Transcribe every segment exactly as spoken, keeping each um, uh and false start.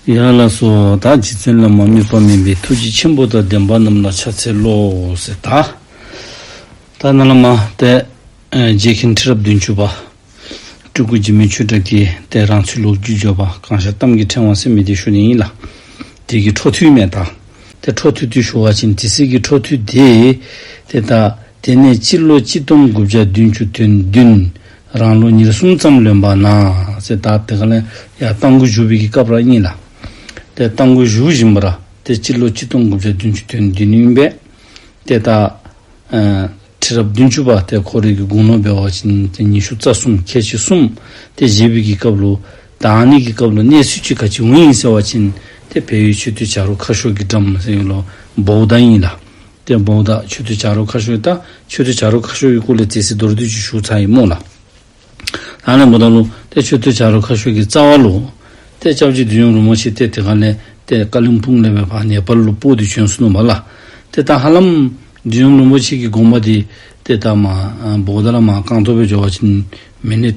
ཡ་ལགས་སོ། ད་རྗེ་བཙུན་བླ་མ་དམིགས་པ་མེད་པའི་ཐུགས་རྗེ་ཆེན་པོ་དང་ལྡན་པ་རྣམས་ལ་ཕྱག་འཚལ་ལོ་ཟེར། ད་ད་ནཱ་ལས་མར་ཏེ་ཨེ་རྗེ་མཁན་ཁྲི་རབས་བདུན་ཅུ་པ་སྤྲུལ་སྐུ་འཇིགས་མེད་ཆོས་གྲགས་ཀྱི་ཏེ་རང་ཚུལ་ལོ་རྒྱུས་བརྗོད་པ་གང་ཤར་གཏམ་གྱི་ཕྲེང་བ་ཟེར་མི་འདི་ཞུ་ནི་ཨིན་ལགས། དེ་གི་འཕྲོ་མཐུད་མས། ད་ཏེ་འཕྲོ་མཐུད་དེ་ཞུ་བ་ཅིན་དེ་ཚེ་གི་འཕྲོ་མཐུད་དེ་ཏེ་ད་དེ་ནས་སྤྱི་ལོ་གཅིག་སྟོང་དགུ་བརྒྱ་བདུན་ཅུ་དོན་བདུན་རང་ལོ་ཉེར་གསུམ་ཙམ་ལོན་པ་ན་ཟེར། ད་དེ་ག་ལས་ཡར་རྟ་མགོ་བཞུགས་པའི་གི་སྐབས་ར་ཨིན་ལགས། ཏེ་རྟ་མགོ་བཞུགས་བཞིན་པ་ར་ཏེ་སྤྱི་ལོ་གཅིག་སྟོང་དགུ་བརྒྱ་བདུན་ཅུ་དོན་བདུན་ཨིན་པས། ཏེ་ད་ཨ་ཁྲི་རབས་བདུན་ཅུ་པ་ཏེ་ཁོ་རའི་གི་དགུང་ལོ་འབད་བ་ཅིན་ཏེ་ཉི་ཤུ་རྩ་གསུམ་ཁལ་གཅིག་གསུམ་ཏེ་བཞེས་པའི་གི་སྐབས་ལུ་ད་ཨ་ནི་གི་སྐབས་ལུ་གནས་ཚུལ་ཅིག་ག་ཅི་འོང་ཡི་ཟེར་བ་ཅིན་ཏེ་བལ་ཡུལ་མཆོད་རྟེན་བྱ་རོག་ཁ་ཤོར་གྱི་འགྲམ་ཟེར་ལོ་བོའུ་དྷ་ཨིན་ལགས། ཏེ་བོའུ་དྷ་མཆོད་རྟེན་བྱ་རོག་ཁ་ཤོར། ད་མཆོད་རྟེན་བྱ་རོག་ཁ་ཤོར་གྱི་སྐོར་ལས་ཏེ་ཟེར་མདོར་བསྡུས་ཅིག་ཞུ་ཚར་ཡི་སྨོ་ལགས། ཨ་ནི་འབདཝ་ད་ལུ་ཏེ་མཆོད་རྟེན་བྱ་རོག་ཁ་ཤོར་གྱི་རྩ་བ་ལུ་ཏེ་སྐྱབས་རྗེ་བདུད་འཇོམས་རིན་པོ་ཆེ་ཏེ་དེ་ག་ལས་ཏེ་ཀ་ལིམ་པོང་ལས་སྦེ་ཕར་ནེ་པཱལ་ལུ་སྤོ་སྟེ་བྱོན་སོ་ནུག་པ་ལགས། ཏེ་ད་ཧ་ལམ་བདུད་འཇོམས་རིན་པོ་ཆེ་གི་དགོངས་པ་འདི་ཏེ་ད་མར་ཨ་བོའུ་དྷ་ལས་མར་རྐང་སྟོང་སྦེ་འགྱོ་བ་ཅིན་མི་ནིཊ་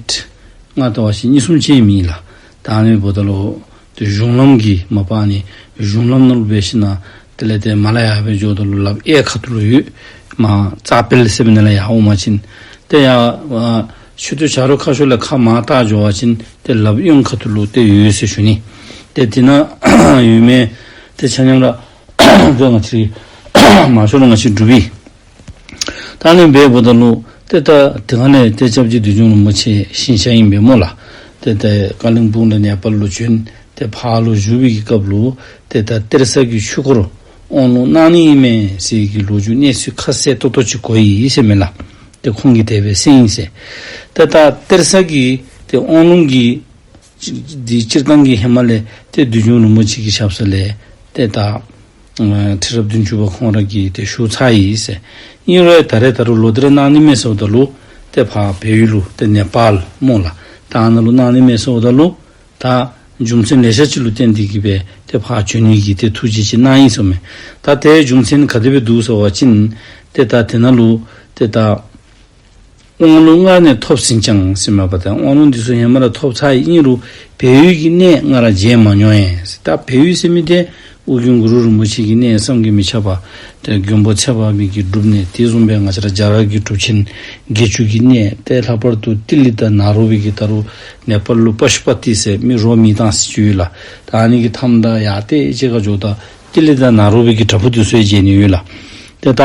ང་བལྟ་བ་ཅིན་གཉིས་གསུམ་ཅིག་མེན་ལགས། ད་ཨ་ནི་འབདཝ་ད་ལུ་ཏེ་གཞུང་ལམ་གྱི་མ་པ་ཨ་ནི་གཞུང་ལམ་ནང་ལུ་འབད་ཞིནམ་དེ་ལས་ཏེ་མར་ལས་ཡར་སྦེ་འགྱོཝ་ད་ལུ་ལགཔ་གཡས་ཁ་ཐུག་ལུ་ཡོད། མར་རྩ་བལ་ཟེར་མི་ནང་ལས་ཡར་འོང་པ་ཅིན་ཏེ་ཡར་ཨ་མཆོད་རྟེན་བྱ་རོག་ཁ་ཤོར་ལས་ཁ་མར་བལྟ་འགྱོ་བ་ཅིན་ཏེ་ལགཔ་གཡོན་ཁ་ཐུག་ལུ་ཏེ་ཡོད་ཟེར་ཞུ་ནི། ཏེ་དེ་ནང་ཡོད་མི་ཏེ་ཆ་མཉམ་ར་ཏེ་ང་བཅས་མང་ཤོས་ར་ང་བཅས་འབྲུག་པའི། ད་ཨ་ནི་འབདཝ་ད་ལུ་ཏེ་ད་དེ་ག་ལས་ཏེ་སྐྱབས་རྗེ་བདུད་འཇོམས་རིན་པོ་ཆེ་ཞིང་གཤེགས་ཨིན་པས་སྨོ་ལགས། ཏེ་ད་ཀ་ལིམ་པོང་ལས་ནེ་པཱལ་ལུ་བྱོན། ཏེ་ཕར་ལུ་བཞུགས་པའི་གི་སྐབས་ལུ་ཏེ་ད་གཏེར་གསར་གྱི་ཆོས་སྐོར་དབང་ལུང་གནང་ནི་ཨིན་མས་ཟེར་གྱི་ལོ་རྒྱུས་གནས་ཚུལ་ཁ་གསལ་ཏོག་ཏོ་ཅིག་གོ་ཡི་ཟེར་མས་ལགས། ཏེ་ཁོང་གིས་དེ་སྦེ་གསན་ཡི་ཟེར། ཏེ་ད་གཏེར་གསར་གྱི་ཏེ་དབང་ལུང་གི་འདི་སྤྱིར་བཏང་གི་ཧེ་མ་ལས་ཏེ་བདུད་འཇོམས་རིན་པོ་ཆེ་གི་ཞབས་ས་ལས་ཏེ་ད་ཨ་ཁྲི་རབས་བདུན་ཅུ་པ་ཁོང་ར་གིས་ཏེ་ཞུ་ཚར་ཡི་ཟེར། ཨིན་རུང་ད་རེས་ད་རུང་ལོག་སྟེ་ར་གནང་ནི་མས་ཟེརཝ་ད་ལུ་ཏེ་ཕར་བལ་ཡུལ་ལུ་ཏེ་ནེ་པཱལ་སྨོ་ལགས། ད་ཨ་ནཱ་ལུ་གནང་ནི་མས་ཟེརཝ་ད་ལུ་ད་རྒྱུ་མཚན་ལེ་ཤ་ཅིག་ལུ་བརྟེན་ཏེ་གིས་སྦེ་ཏེ་ཕར་བྱོན་ནི་གི་ཏེ་ཐུགས་བཞེད་ཅིག་གནང་ཡི་ཟེར་མས། ད་དེ་རྒྱུ་མཚན་ག་དེ་སྦེ་འདུག་ཟེར་བ་ཅིན་ཏེ་ད་དེ་ནང་ལུ་ཏེ་ད་དབང་ལུང་སྔར་ནས་ཐོབ་ཟིན་ཀྱང་ཟེར་མས་པ། ཏེ་དབང་ལུང་འདི་ཚུ་ཧེ་མ་ར་ཐོབ་ཚར་ཡི། ཨིན་རུང་བལ་ཡུལ་གྱི་གནས་ང་ར་མཇལ་མ་མྱོང་ཡང་ཟེར། ད་བལ་ཡུལ་ཟེར་མི་འདི་ཨོ་རྒྱན་གུ་རུ་རིན་པོ་ཆེ་གི་གནས་བསམ་གྱིས་མི་ཁྱབ་པ། ཏེ་མགོན་པོ་ཚེ་དཔག་མེད་ཀྱི་སྒྲུབ་གནས། དེ་བཟུམ་སྦེ་ང་བཅས་ར་རྒྱ་གར་གྱི་གྲུབ་ཆེན་བརྒྱད་ཅུ་གི་གནས། ཏེ་ལྷག་པར་དུ་ཏི་ལི་དང་ནཱ་རོ་པའི་གི་ད་རུང་ནེ་པཱལ་ལུ་པ་ཤུ་པ་ཏི་ཟེར་མི་རོ་མི་བཏང་ཟེར་ཅིག་ཡོད་ལགས། ད་ཨ་ནི་གི་མཐའམ་ད་ཡར་ཏེ་ཅིག་ཁར་འགྱོཝ་ད་ཏི་ལི་དང་ནཱ་རོ་པའི་གི་བྲག་ཕུག་འདི་ཚུ་ཡང་མཇལ་ནི་ཡོད་ལགས། ཏེ་ད་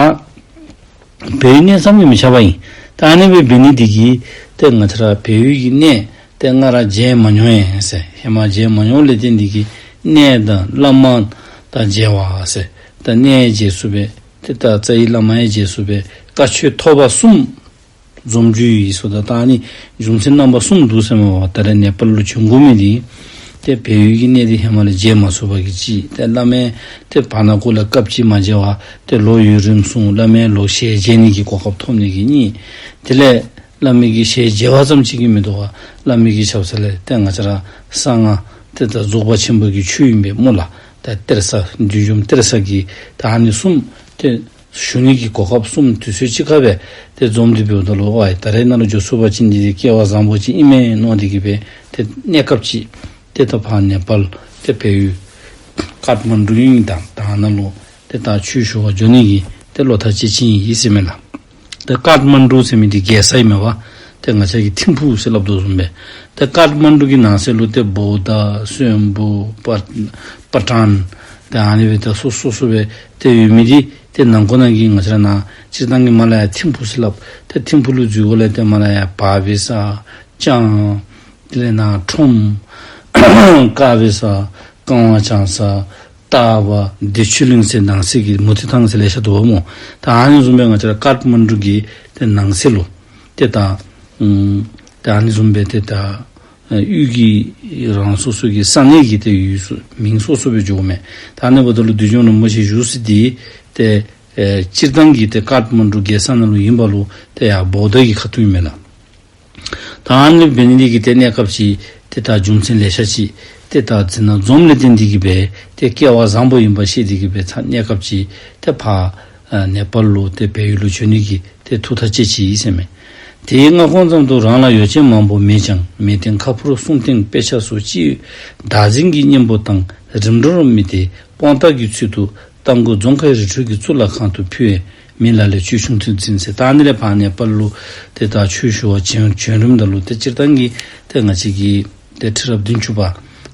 བལ་ཡུལ་གནས་བསམ་གྱིས་མི་ཁྱབ་པ་ཨིན། ད་ཨ་ནི་སྦེ་འབད་ནི་འདི་གིས་ཏེ་ང་བཅས་ར་བལ་ཡུལ་གྱི་གནས་ཏེ་ང་ར་མཇལ་མ་མྱོང་ཡང་ཟེར། ཧེ་མ་མཇལ་མ་མྱོང་ལས་བརྟེན་འདི་གིས་གནས་དང་བླ་མ་དང་མཇལ་བ་ཟེར། ད་གནས་མཇལ་ཚུགས་པས། ཏེ་ད་རྩ་བའི་བླ་མ་ཡང་མཇལ་ཚུགས་པས། བཀའ་ཆོས་ཐོབ་པ་གསུམ་འཛོམས་རྒྱུ་ཡོད་ཟེརཝ་ད། ད་ཨ་ནི་རྒྱུ་མཚན་རྣམ་པ་གསུམ་འདུག་ཟེར་མས་པ། ད་རེས་ནེ་པཱལ་ལུ་བྱོན་དགོ་མི་འདི་ཏེ་བལ་ཡུལ་གྱི་གནས་འདི་ཧེ་མ་ལས་མཇལ་མ་ཚུགས་པ་གི་གཅིག། ཏེ་བླ་མ་ཏེ་བར་ན་ཁོ་ལས་སྐབས་གཅིག་མ་མཇལ་བར་ཏེ་ལོ་ཡུན་རིངམོ་སོང་། བླ་མའི་ལོག་ཞལ་མཇལ་ནི་གི་གོ་སྐབས་ཐོབ་ནི་གི་གཉིས། དེ་ལས་བླ་མའི་གི་ཞལ་མཇལ་བ་ཙམ་ཅིག་གིས་མི་དོ་བར་བླ་མའི་གི་ཞབས་ས་ལས་ཏེ་ང་བཅས་ར་གསང་སྔགས་ཏེ་ད་རྫོགས་པ་ཆེན་པོ་གི་ཆོས་ཨིན་པས་སྨོ་ལགས། ད་གཏེར་གསར་བདུད་འཇོམས་གཏེར་གསར་གྱི་ད་ཨ་ནི་གསུམ་ཏེ་ཞུ་ནི་གི་གོ་སྐབས་གསུམ་དུས་ཚོད་གཅིག་ཁར་སྦེ་ཏེ་འཛོམས་ཏེ་འབདཝ་ད་ལུ་ཝའི་ད་རེས་ནཱ་ལུ་འགྱོ་ཚུགས་པ་ཅིན་འདི་ཏེ་སྐལ་བ་བཟང་པོ་ཅིག་ཨིན་མས་མནོ་སྟེ་གིས་སྦེ་ཏེ་གནས་སྐབས་ཅིག་ཏེ་ད་ཕར་ནེ་པཱལ་ཏེ་བལ་ཡུལ་ཀཱཐ་མན་ཌུ་ཨིན་ད་ད་ནཱ་ལུ་ཏེ་ད་ཆོས་ཞུ་བར་འགྱོ་ནི་གི་ཏེ་བློ་ཐག་བཅད་ཅི་ཨིན་ཟེར་མས་ལགས། ཏེ་ཀཱཐ་མན་ཌུ་ཟེར་མི་འདི་རྒྱལ་ས་ཨིན་མས་པ། ཏེ་ང་བཅས་ཀྱིས་ཐིམ་ཕུ་ཟེར་སླབ་དོ་བཟུམ་སྦེ། ཏེ་ཀཱཐ་མན་ཌུ་གི་ནང་གསེས་ལུ་ཏེ་བོ་དྷ་སོན་པོ་པ་པ་ཊཱན་ཏེ་ཨ་ནི་སྦེ་ཏེ་སོ་སོ་སོ་སྦེ་ཏེ་ཡོད་མི་འདི་ཏེ་ནང་འཁོད་ནང་གི་ང་བཅས་ར་ནཱ་སྤྱིར་བཏང་གི་མར་ལས་ཡར་ཐིམ་ཕུ་ཟེར་སླབ། ཏེ་ཐིམ་ཕུ་ལུ་འཛུལ་དགོ་ལས་ཏེ་མར་ལས་ཡར་བ་བི་ས་ལྕང་དེ་ལས་ནཱ་ཁྲོམ་ཀ་བི་ས་ཀ་ཝང་ལྕང་ས་རྟ་བ་བདེ་ཆོས་གླིང་ཟེར་ནང་གསེས་ཀྱི་མུ་ཏིག་ཐང་ཟེར་ལེ་ཤ་འདུག་པ་སྨོ། ད་ཨ་ནི་བཟུམ་སྦེ་ང་བཅས་ར་ཀཱཐ་མན་ཌུ་གི་ཏེ་ནང་གསེས་ལུ་ཏེ་ད་ཨམ་ད་ཨ་ནི་བཟུམ་སྦེ་ཏེ་ད་ཨ་ཡུལ་གྱི་རང་སོ་སོ་གི་ས་གནས་ཀྱི་ཏེ་ཡུལ་སོ་མིང་སོ་སོ་སྦེ་འགྱོཝ་མས། ད་ཨ་ནི་འབདཝ་ད་ལུ་བདུད་འཇོམས་རིན་པོ་ཆེ་བཞུགས་ས་འདི་ཏེ་ཨེ་སྤྱིར་བཏང་གི་ཏེ་ཀཱཐ་མན་ཌུ་རྒྱལ་ས་ནང་ལུ་ཨིན་པ་ལུ་ཏེ་ཡར་བོ་དྷ་གི་ཁ་ཐུག་ཨིན་མས་ལགས། ད་ཨ་ནི་འབད་ནི་འདི་གིས་ཏེ་གནས་སྐབས་ཅིག་ཏེ་ད་རྒྱུ་མཚན་ལེ་ཤ་ཅིག་ཏེ་ད་འཛིན་གྲྭ་འཛོམས་ལས་བརྟེན་ཏེ་གིས་སྦེ་ཏེ་སྐལ་བ་བཟང་པོ་ཨིན་པ་ཤེས་ཏེ་གིས་སྦེ་ད་གནས་སྐབས་ཅིག་ཏེ་ཕར་ཨ་ནེ་པཱལ་ལུ་ཏེ་བལ་ཡུལ་ལུ་བྱོན་ནི་གི་ཏེ་ཐུགས་ཐག་བཅད་ཅི་ཨིན་ཟེར་མས། དེའི་སྔ་གོང་ཙམ་དུ་རང་ལ་ཡོ་བྱད་མང་པོ་མེད་ཀྱང་མེ་སྟེང་ཁ་ཕོར་གསུང་རྟེན་དཔེ་ཆ་སོགས་ཅི་ཡོད་བདག་འཛིན་གྱི་གཉེན་པོ་དང་རིམ་གྲོར་དམིགས་ཏེ་སྤོང་རྟགས་ཀྱི་ཚུལ་དུ་རྟ་མགོ་རྫོང་ཁའི་རི་ཁྲོད་ཀྱི་གཙུག་ལག་ཁང་དུ་ཕུལ་བས་མི་ལ་ལས་ཆོས་ཆུང་ཐུང་འཛིན་ཟེར། ད་ཨ་ནི་ལས་ཕར་ནེ་པཱལ་ལུ་ཏེ་ད་ཆོས་ཞུ་བར་བྱོན་བྱོན་རནམ་ད་ལུ་ཏེ་སྤྱིར་བཏང་གི་ཏེ་ང་བཅས་ཀྱི་ཏེ་ཁྲི་རབས་བདུན་ཅུ་པ་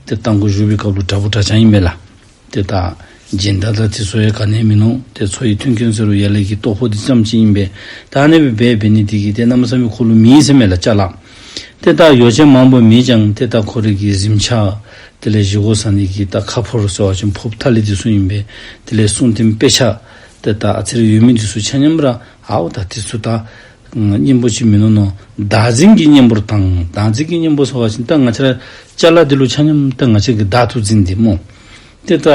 ཏེ་རྟ་མགོ་བཞུགས་པའི་སྐབས་ལུ་དྲག་པོ་དྲག་ཅན་ཨིན་པས་ལགས། ཏེ་ད་སྦྱིན་བདག་དང་དེ་ཚུ་ཡང་ག་ནི་ཡང་མིན་ནུག། ཏེ་འཚོ་བའི་མཐུན་རྐྱེན་ཟེར་རུང་ཡར་ལས་ཀྱི་སྟོབས་པོ་འདི་ཙམ་ཅིག་ཨིན་པས། ད་ཨ་ནི་སྦེ་འབད་ནི་དེ་གིས་ཏེ་གནམ་མེད་ས་མེད་ཁོ་ལུ་མེད་ཟེར་མས་ལགས་ཅ་ལ། ཏེ་ད་ཡོ་བྱད་མང་པོ་མེད་ཀྱང་ཏེ་ད་ཁོ་རའི་གི་གཟིམ་ཆས་དེ་ལས་བཞེས་སྒོ་བཟའ་ནི་གི་ད་ཁ་ཕོར་ཟེར་བ་ཅིན་ཕོརཔ་ཐ་ལི་འདི་ཚུ་ཨིན་པས། དེ་ལས་གསུང་རྟེན་དཔེ་ཆ་ཏེ་ད་ཨ་ཙི་རེ་ཡོད་མི་འདི་ཚུ་ཆ་མཉམ་ར་ཨའོ་ད་འདི་ཚུ་ད་གཉེན་པོ་ཅིག་མིན་ནུག་ནོ། བདག་འཛིན་གྱི་གཉེན་པོ་དང་། བདག་འཛིན་གྱི་གཉེན་པོ་ཟེར་བ་ཅིན་ད་ང་བཅས་ར་ཅ་ལ་འདི་ལུ་ཆ་མཉམ་ད་ང་བཅས་ཀྱིས་བདག་ཏུ་འཛིན་ཏེ་སྨོ། ཏེ་ད་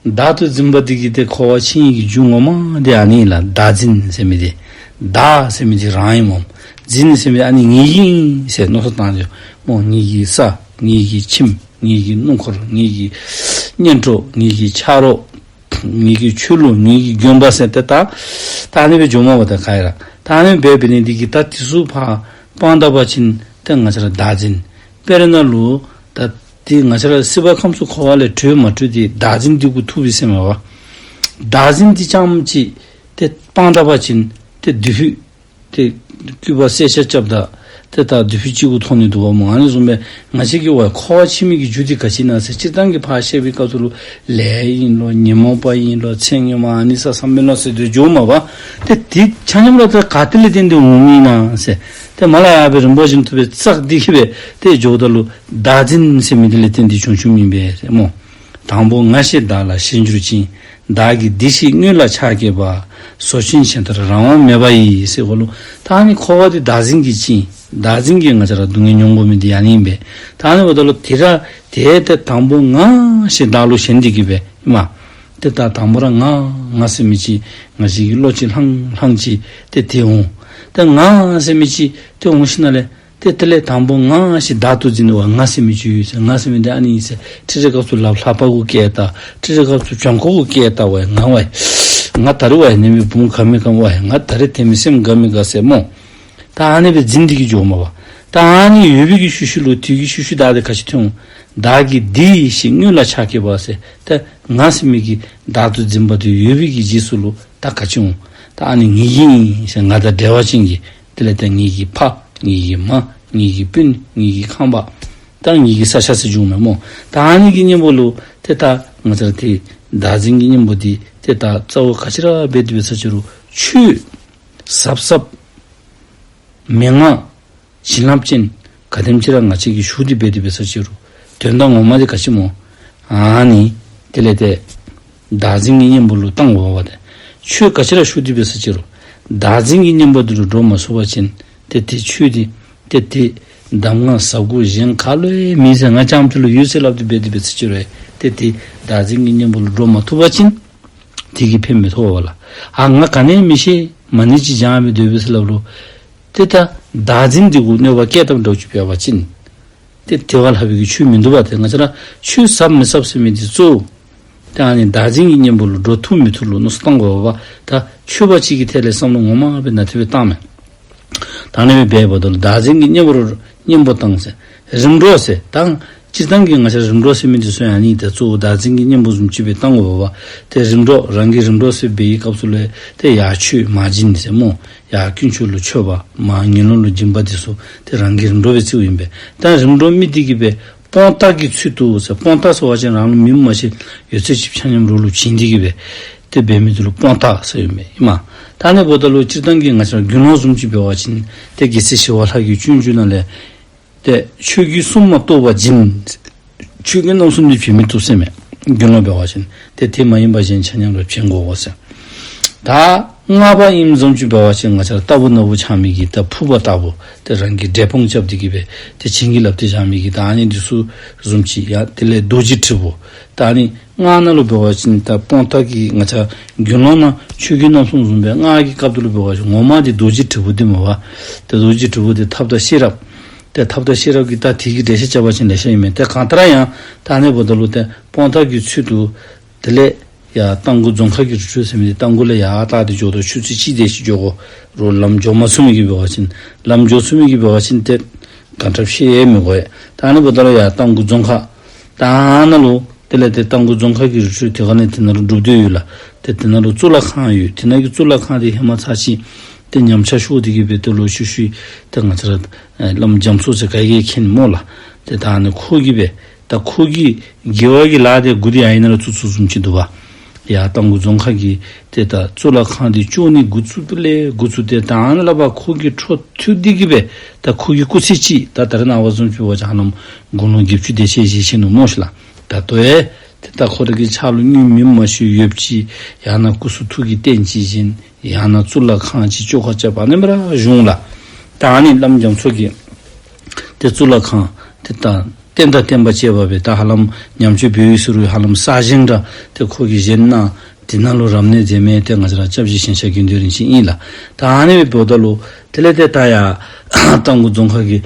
བདག་ཏུ་འཛིན་པ་འདི་གིས་ཏེ་འཁོར་བར་ཕྱིན་ནི་གི་རྒྱུ་ངོ་མ་འདི་ཨ་ནི་ལགས། བདག་འཛིན་ཟེར་མི་འདི། བདག་ཟེར་མི་འདི་རང་ཨིན་སྨོ། འཛིན་ཟེར་མི་འདི་ཨ་ནི་ངེའི་ཨིན་ཟེར་མནོ་བསམ་བཏང་ཡོད་སྨོ། ངེའི་གི་ས་ངེའི་གི་ཁྱིམ་ངེའི་གི་སྣུམ་འཁོར་ངེའི་གི་གཉེན་གྲོགས་ངེའི་གི་ཆ་རོགས་ངེའི་གི་ཆོས་ལུགས་ངེའི་གི་དགོན་པ་ཟེར་ཏེ་ད་ད་ཨ་ནི་སྦེ་འགྱོཝ་མས་པ། ད་ག་ཡ་ར་ད་ཨ་ནི་སྦེ་འབད་ནི་འདི་གིས་ད་འདི་ཚུ་ཕར་སྤང་ད་པ་ཅིན་ཏེ་ང་བཅས་ར་བདག་འཛིན། དཔེར་ན་ལུ་ད་ཏེ་ང་བཅས་ར་སྲིད་པ་ཁམས་གསུམ་འཁོར་བ་ལས་གྲོལ་མ་གྲོལ་འདི་བདག་འཛིན་འདི་གུ་ཐུག་པས་ཟེར་མས་པ། བདག་འཛིན་འདི་རྐྱངམ་ཅིག་ཏེ་སྤང་ད་པ་ཅིན་ཏེ་མདུན་ཕུད་ཏེ་སྐུད་པ་གསལ་ཆ་རྐྱབ་ད་ཏེ་ད་མདུན་ཕུད་གཅིག་གུ་མཐོང་ནི་འདུག་པ་སྨོ། ཨ་ནི་བཟུམ་སྦེ་ང་བཅས་ཀྱིས་ཝའི་འཁོར་བར་ཕྱིན་མི་གི་རྒྱུ་འདི་ག་ཅི་ཨིན་ན་ཟེར་སྤྱིར་བཏང་གི་ཕར་བཤད་པའི་སྐབས་སུ་ལུ་ལས་ཨིན་ལོ་ཉོན་མོངས་པ་ཨིན་ལོ་ཚེ་སྔོན་མ་ཨ་ནི་ས་བསམ་པའི་ལོ་ཟེར་དུས་འགྱོཝ་མས་པ། ཏེ་འདི་ཆ་མཉམ་ར་ཏེ་ག་ཏེ་ལས་བརྟེན་ཏེ་འོང་མི་ཨིན་ན་ཟེར་ཏེ་མར་ལས་ཡར་སྦེ་རིམ་པ་བཞིན་དུ་སྦེ་བཙགས་འདི་གིས་སྦེ་ཏེ་འགྱོཝ་ད་ལུ་བདག་འཛིན་ཟེར་མི་འདི་ལས་བརྟེན་ཏེ་བྱུང་བྱུངམ་ཨིན་པས་ཟེར་སྨོ། དང་པོ་ང་ཞེས་བདག་ལ་ཞེན་གྱུར་ཅིང་། བདག་གི་འདི་ཞེས་དངོས་ལ་ཆགས་སྐྱེས་པ། ཟོ་ཆུན་ཆེན་ལྟར་རང་དབང་མེད་པ་ཡིས་ཟེར་གོ་ལོ། ད་ཨ་ནི་འཁོར་བ་འདི་བདག་འཛིན་གྱིས་བཅིངས། བདག་འཛིན་གྱིས་ང་བཅས་ར་སྡུག་བསྔལ་མྱོང་དགོ་མི་འདི་ཨ་ནི་ཨིན་པས། ད་ཨ་ནི་འབདཝ་ད་ལུ་དེ་ར་ཏེ་ཏེ་དང་པོ་ང་ཞེས་བདག་ལུ་ཞེན་འདི་གིས་སྦེ་ཨིན་མས། ཏེ་ད་དང་པོ་ར་ང་ང་ཟེར་མི་ཅིག་ང་བཅས་ཀྱི་བློ་ཅིག་ལྷང་ལྷང་ཅིག་ཏེ་ཏེ་འོང་། ཏེ་ང་ཟེར་མི་ཅིག་ཏེ་འོང་ཞིནམ་ལས་ཏེ་དེ་ལས་དང་པོ་ང་ཞེས་བདག་ཏུ་འཛིན་ནི་བ་ང་ཟེར་མི་ཅིག་ཡོད་ཟེར། ང་ཟེར་མི་འདི་ཨ་ནི་ཨིན་ཟེར། ཁྲིད་དེ་སྐབས་སུ་ལགཔ་ལྷ་པ་གུ་བཀལ་ད། ཁྲིད་དེ་སྐབས་སུ་བྱང་ཁོག་གུ་བཀལ་ད་ཝའི་ང་ཝའི། ང་ད་རིས་ཝའི་ནེམ་བུམོ་ག་མི་ག་ཝའི་ང་ད་རིས་དེ་མི་སེམས་དགའ་མི་དགའ་ཟེར་སྨོ། ད་ཨ་ནི་སྦེ་འཛིན་འདི་གིས་འགྱོཝ་མས་པ། ད་ཨ་ནི་ཡོད་པའི་གི་ཤུལ་ཤུལ་ལུ་དེ་གི་ཤུལ་ཤུལ་བདག་འདི་ག་ཅི་ཐོན་འོང་། བདག་གི་འདི་ཞེས་དངོས་ལ་ཆགས་སྐྱེས་པ་ཟེར། ད་ང་ཟེར་མི་གི་བདག་ཏུ་འཛིན་པ་འདི་ཡོད་པའི་གི་རྗེས་སུ་ལུ་ད་ག་ཅི་འོང་། ད་ཨ་ནི་ངེའི་ཨིན་ཟེར་ང་དང་འབྲེལ་བ་ཅན་གྱི་དེ་ལས་ད་ངེའི་གི་ཕ་ངེའི་གི་མ་ངེའི་གི་སྤུན་ངེའི་གི་ཁང་པ་ད་ངེའི་གི་ས་ཆ་ཟེར་འགྱོཝ་མས་སྨོ། ད་ཨ་ནི་གི་གཉེན་པོ་ལུ་ཏེ་ད་ང་བཅས་ར་ཏེ་བདག་འཛིན་གྱི་གཉེན་པོ་འདི་ཏེ་ད་རྩ་བོ་ག་ཅི་ར་འབད་དེ་འབད་ས་ཅི་རུང་ཆོས་ཟབ་ཟབ་མན་ངག་བྱིན་རླབས་ཅན་ག་དེམ་ཅིག་ར་ང་བཅས་ཀྱིས་ཞུ་སྟེ་འབད་དེ་འབད་ས་ཅི་རུང་དོན་དག་ངོ་མ་འདི་ག་ཅི་སྨོ། ཨ་ནི་དེ་ལས་ཏེ་བདག་འཛིན་གྱི་གཉེན་པོ་ལུ་བཏང་དགོ་པས་ཏེ། ཆོས་ག་ཅི་ར་ཞུ་སྟེ་འབད་ས་ཅི་རུང་བདག་འཛིན་གྱི་གཉེན་པོ་འདི་ལུ་འགྲོ་མ་ཚུགས་པ་ཅིན་ཏེ་དེ་ཆོས་འདི་ཏེ་དེ་གདམས་ངག་ཟབ་དགུ་གཞན་ག་ལུ་ཡང་མེད་ཟེར་ང་རྐྱངམ་ཅིག་ལུ་ཡོད་ཟེར་སླབ་སྟེ་འབད་དེ་འབད་ས་ཅི་རུང་ཏེ་དེ་བདག་འཛིན་གྱི་གཉེན་པོ་ལུ་འགྲོ་མ་ཚུགས་པ་ཅིན་དེ་གིས་ཕན་མི་ཐོགས་པས་ལགས། ཨ་ང་ག་ནི་ཡང་མི་ཤེས་མ་ཎི་ཅིག་བགྱང་སྦེ་སྡོད་པས་ཟེར་སླབ་རུང་ཏེ་ད་བདག་འཛིན་འདི་གུ་གནོད་པ་བསྐྱལ་བཏངམ་འདྲཝ་ཅིག་འབད་བ་ཅིན་ཏེ་དེ་བ་ལྷག་པའི་གི་ཆོས་མིན་འདུག་པ། ཏེ་ང་བཅས་ར་ཆོས་ཟབ་མི་ཟབ་ཟེར་མི་འདི་གཙོ་བོ་ཏེ་ཨ་ནི་བདག་འཛིན་གྱི་གཉེན་པོ་ལུ་འགྲོ་ཐུབ་མི་ཐུབ་ལུ་མནོ་བསམ་བཏང་དགོ་པ། ད་ཆོས་པ་ཅིག་གི་ཐད་ལས་བསམ་བློ་ངོ་མ་སྦེ་ནན་ཏན་སྦེ་བཏང་མས། ད་ཨ་ནི་སྦེ་འབདཝ་ད་ལུ་བདག་འཛིན་གྱི་གཉེན་པོ་རུ་གཉེན་པོ་དང་ཟེར། རིམ་གྲོ་ཟེར། ད་སྤྱིར་བཏང་གི་ང་བཅས་རིམ་གྲོ་ཟེར་མི་འདི་ཚུ་ཨ་ནི་ཏེ་གཙོ་བོ་བདག་འཛིན་གྱི་གཉེན་པོ་བཟུམ་ཅིག་སྦེ་བཏང་དགོ་པ། ཏེ་རིམ་གྲོ་རང་གིས་རིམ་གྲོ་ཟེར་འབད་བའི་སྐབས་སུ་ལས་ཏེ་ཡར་ཆོས་མར་སྦྱིན་ཟེར་སྨོ། ཡར་དཀོན་མཆོག་ལུ་མཆོད་པ་མར་ངན་སློང་ལུ་སྦྱིན་པ་འདི་ཚུ་ཏེ་རང་གིས་རིམ་གྲོ་སྦེ་བརྩིཝ་ཨིན་པས། ད་རིམ་གྲོ་མི་འདི་གིས་སྦེ་སྤོང་རྟགས་ཀྱི་ཚུལ་དུ་ཟེར། སྤོང་རྟགས་ཟེར་བ་ཅིན་རང་ལུ་མེདཔ་མ་ཤེས་ཡོད་ཚད་ཅིག་ཆ་མཉམ་རོགས་ལུ་བྱིན་འདི་གིས་སྦེ་ཏེ་འབད་མི་འདི་ལུ་སྤོང་རྟགས་ཟེར་ཨིན་པས་ཨིན་མས། ད་ཨ་ནི་འབདཝ་ད་ལུ་སྤྱིར་བཏང་གི་ང་བཅས་ར་དགེ་སློང་བཟུམ་ཅིག་འབད་བ་ཅིན་ཏེ་རྒྱལ་སྲས་ཞི་བ་ལྷ་གིས་སྤྱོད་འཇུག་ནང་ལས་ཏེ་ཆོས་གོས་གསུམ་མ་གཏོགས་པ་སྦྱིན། ཆོས་གོས་རྣམ་གསུམ་འདི་བྱིན་མི་བཏུབ་ཟེར་མས། དགེ་སློང་འབད་བ་ཅིན་ཏེ་དེ་མ་ཡིན་པ་གཞན་ཆ་མཉམ་ར་བྱིན་དགོ་ཟེར། ད་སྔགས་པ་ཨིནམ་བཟུམ་ཅིག་འབད་བ་ཅིན་ང་བཅས་ར་རྟག་བུ་ནོར་བུ་འཆང་མི་གི་ད་ཕུར་པ་ལྟ་བུ་ཏེ་རང་གིས་འབྲས་སྤུངས་རྐྱབ་འདི་གིས་སྦེ་ཏེ་བྱིན་གྱིས་བརླབས་ཏེ་བཞག་མི་གི་ད་ཨ་ནི་འདི་ཚུ་བཟུམ་ཅིག། ཡང་དེ་ལས་རྡོ་རྗེ་དྲིལ་བུ། ད་ཨ་ནི་སྔགས་ནང་ལུ་འབད་བ་ཅིན་ད་སྤོང་རྟགས་ཀྱི་ང་བཅས་དགེ་སློང་ནང་ཆོས་གོས་རྣམ་གསུམ་བཟུམ་སྦེ་སྔགས་ཀྱི་སྐབས་སུ་ལུ་འབད་བ་ཅིན་ངོ་མ་འདི་རྡོ་རྗེ་དྲིལ་བུ་འདི་མས་པ། ཏེ་རྡོ་རྗེ་དྲིལ་བུ་འདི་ཐབས་དང་ཤེས་རབ། ཏེ་ཐབས་དང་ཤེས་རབ་ཀྱི་ད་དེ་གི་འགྲེལ་བཤད་རྐྱབ་པ་ཅིན་ལེ་ཤ་ཨིན་མས། ཏེ་གང་ལྟར་ཡང་ད་ཨ་ནི་འབདཝ་ད་ལུ་ཏེ་སྤོང་རྟགས་ཀྱི་ཚུལ་དུ་དེ་ལས་ ཡར་རྟ་མགོ་རྫོང་ཁ་གི་རི་ཁྲོད་ཟེར་མི་འདི་རྟ་མགོ་ལས་ཡར་བལྟ་སྟེ་འགྱོཝ་ད་ཆུ་ཚོད་གཅིག་དེ་ཅིག་འགྱོ་དགོ། རོགས་ལམ་འགྱོ་མ་ཚུགས་མི་གིས་འབད་བ་ཅིན་ལམ་འགྱོ་ཚུགས་མི་གིས་འབད་བ་ཅིན་ཏེ་ག་འདྲ་ཤེས་མི་དགོ་ཡ། ད་ཨ་ནི་འབདཝ་ད་ལུ་ཡར་རྟ་མགོ་རྫོང་ཁ་ད་ཨ་ནཱ་ལུ་དེ་ལས་ཏེ་རྟ་མགོ་རྫོང་ཁ་གི་རི་ཁྲོད་དེ་ཁ་ནི་དེ་ནང་ལུ་སྒྲུབ་སྡེ་ཡོད་ལགས། ཏེ་དེ་ནང་ལུ་གཙུག་ལག་ཁང་ཡོད། དེ་ནང་གི་གཙུག་ལག་ཁང་འདི་ཧེ་མ་ཚར་ཅིག་ཏེ་ཉམས་ཆག་ཤོར་ཏེ་གིས་སྦེ་ཏེ་ལོག་ཤུལ་ཤུལ་ཏེ་ང་བཅས་ར་ཨེ་བླམ་རྒྱ་མཚོ་ཟེར་ག་གིས་མཁྱེན་སྨོ་ལགས། ཏེ་ད་ཨ་ནི་ཁོ་གིས་སྦེ་ད་ཁོ་གིས་དགེ་བ་གི་ལཱ་འདི་འགོ་འདི་ཨ་ནཱ་ལུ་བཙུགས་བཙུགསཔ་བཟུམ་ཅིག་འདུག་པ། ཡར་རྟ་མགོ་རྫོང་ཁ་གི་ཏེ་ད་གཙུག་ལག་ཁང་འདི་བཅོ་ནི་འགོ་བཙུགས་པ་ལས་འགོ་བཙུགས་ཏེ་ད་ཨ་ནཱ་ལས་ཕར་ཁོ་གི་འཕྲོ་མཐུད་དེ་གིས་སྦེ་ད་ཁོ་གི་སྐུ་ཚེ་གཅིག་ད་ད་རེས་ནངས་པ་བཟུམ་ཅིག་འབད་བ་ཅིན་ཧ་ལམ་དགུང་ལོ་བརྒྱད་ཅུ་དེ་ཅིག་བཞེས་ཅི་ནུག་སྨོ་ཤིག་ལགས། ད་ལྟོ་ཡང་ཏེ་ད་ཁོ་རའི་གི་ཕྱག་ལུ་དངུལ་མེདཔ་མ་ཤེས་ཡོདཔ་ཅིག་ཡང་ན་སྐུ་གསུང་ཐུགས་ཀྱི་རྟེན་ཅིག་བཞེངས། ཡང་ན་གཙུག་ལག་ཁང་ཅིག་བཅོ་ཁ་རྐྱབ་ཨ་ནི་སྦེ་ར་བཞུགས་ལགས། ད་ཨ་ནི་བླམ་རྒྱ་མཚོ་གིས་ཏེ་གཙུག་ལག་ཁང་ཏེ་ད་རྟེན་དང་བརྟེན་པ་བཅས་པ་སྦེ་ད་ཧ་ལམ་ཉམས་བཅོས་འབད་ཡི་ཟེར་རུང་ཧ་ལམ་གསར་བཞེངས་འདྲ་ཏེ་ཁོ་གིས་བཞེངས་གནང་། དེ་ནང་ལུ་རབ་གནས་མཛད་མི་ཏེ་ང་བཅས་ར་སྐྱབས་རྗེ་ཞིང་གཤེགས་དགེ་འདུན་རིན་ཆེན་ཨིན་ལགས། ད་ཨ་ནི་སྦེ་འབདཝ་ད་ལུ་དེ་ལས་ཏེ་ད་ཡར་རྟ་མགོ་རྫོང་ཁ་གི་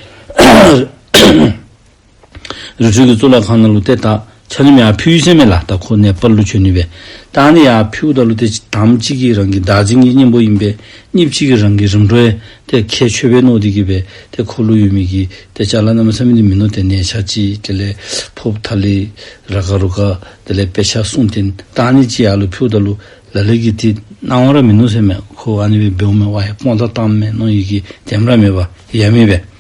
རི་ཁྲོད་ཀྱི་གཙུག་ལག་ཁང་ནང་ལུ་ཏེ་ད་ཆ་མཉམ་ཡར་ཕུལ་ཡི་ཟེར་མས་ལགས། ད་ཁོ་ནེ་པཱལ་ལུ་བྱོན་ནི་སྦེ། ད་ཨ་ནི་ཡར་ཕུལཝ་ད་ལུ་ཏེ་དང་པ་ཅིག་གིས་རང་གི་བདག་འཛིན་གྱི་གཉེན་པོ་ཨིན་པས། གཉིས་པ་ཅིག་གིས་རང་གི་རིམ་གྲོ་ཡང་ཏེ་ཁྱད་ཆོས་སྦེ་མནོ་སྟེ་གིས་སྦེ་ཏེ་ཁོ་ལུ་ཡོད་མི་གི་ཏེ་ཅ་ལ་གནམ་མེད་ས་མེད་འདི་མིན་ནུག། ཏེ་ནས་ཆ་ཅིག་དེ་ལས་ཕོརཔ་ཐ་ལི་ར་ག་རུ་ག་དེ་ལས་དཔེ་ཆ་གསུང་རྟེན་ད་ཨ་ནི་ཅིག་ཡར་ལུ་ཕུལཝ་ད་ལུ་ལ་ལུ་གིས་ཏེ་སྣང་བ་ར་མིན་ནུག་ཟེར་མས། ཁོ་ཨ་ནི་སྦེ་འབདཝ་མས། ཝའི་དཔང་རྟགས་བཏངམ་མས་མནོ་ཡི་གི་དེམ་ར་མེད་པར་ཡ་མེད་པས།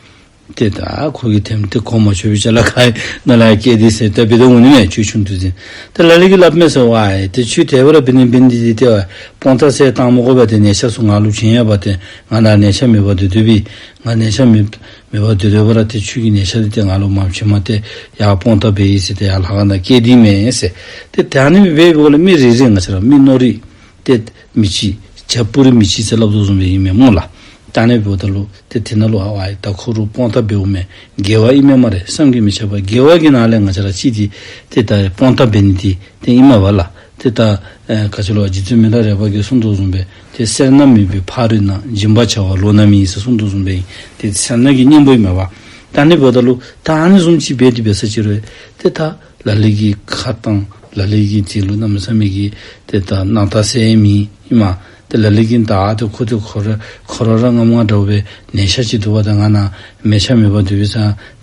ཏེ་ད་ཁོ་གིས་དེམ་ཏེ་གོ་མ་ཆོད་པའི་ཅ་ལ་ཁ་ནང་ལུ་ཡར་བསྐྱལ་ཏེ་ཟེར་ད་འབད་དོ་འོང་ནི་མས། ཁྱོད་ཆུང་དུས་ཟེར། ཏེ་ལ་ལུ་གིས་སླབ་མས་ཟེར། ཝའི་ཏེ་ཁྱོད་དེ་སྦེ་ར་འབད་ནི་འབད་ནི་འདི་ཏེ་དཔང་རྟགས་ཟེར་བཏང་མི་དགོ་པས། ཏེ་ནས་ཆ་ཚུ་ང་ལུ་བྱིན་ཡོད་པ། ཏེ་ང་ནཱ་ནས་ཆ་མེད་པར་སྡོད་སྡོད་པས། ང་ནས་ཆ་མེད་མེད་པར་སྡོད་སྡོད་པ་ར་ཏེ་ཁྱོད་ཀྱིས་ནས་ཆ་འདི་ཏེ་ང་ལུ་མ་བྱིན་པར་ཏེ་ཡར་དཔང་རྟགས་འབད་ཡི་ཟེར་ཏེ་ཡར་ལྷ་ཁང་ནང་བསྐྱལ་ཏེ་མས་ཟེར། ཏེ་ད་ཨ་ནི་སྦེ་འབད་འབདཝ་ལས་མི་རེ་རེ་ང་བཅས་ར་མི་མནོ་རིག་ཏེ་མི་གཅིག་བྱ་སྤུ་རིས་མི་གཅིག་ཟེར་སླབ་དོ་བཟུམ་སྦེ་ཨིན་མས་སྨོ་ལགས། ད་ཨ་ནི་འབདཝ་ད་ལུ་ཏེ་དེ་ནང་ལུ་ཨ་ཝའི་ད་ཁོ་རུ་དཔང་རྟགས་འབདཝ་མས། དགེ་བ་ཨིན་མས་སྨ་རེ་བསམ་གྱིས་མི་ཁྱབ་པ། དགེ་བ་གི་ནང་ལས་ང་བཅས་ར་གཅིག་འདི་ཏེ་ད་དཔང་རྟགས་འབད་ནི་འདི་ཏེ་ཨིན་མས་པ་ལགས། ཏེ་ད་ཨེ་ག་ཅི་ལོ་རྗེ་བཙུན་མི་ལ་རས་པ་གིས་གསུངས་དོ་བཟུམ་སྦེ་ཏེ་སེར་སྣ་མེད་པའི་ཕ་རོལ་ན། སྦྱིན་པ་བྱ་བ་ལོ་ན་མིན་ཟེར་གསུངས་དོ་བཟུམ་སྦེ་ཏེ་སེར་སྣ་གི་གཉེན་པོ་ཨིན་མས་པ། ད་ཨ་ནི་འབདཝ་ད་ལུ་ད་ཨ་ནི་བཟུམ་ཅིག་འབད་དེ་འབད་ས་ཅིག་རུང་ཏེ་ད་ལ་ལུ་གིས་ཁ་བཏང་། ལ་ལུ་གིས་དེ་ལུ་གནམ་མེད་ས་མེད་ཀྱི་ཏེ་ད་སྣང་དག་ཟེར་མི་ཨིན་མས། ཏེ་ལ་ལུ་གིས་ད་ཨ་ཏེ་ཁོ་ཏེ་ཁོ་ར་ཁོ་ར་ར་ངམ་ང་འདྲཝ་སྦེ་ནས་ཆ་ཅིག་འདུག་པ། ད་ང་ནཱ་མལ་ཆ་མེད་པར་སྡོད་པའི་ས་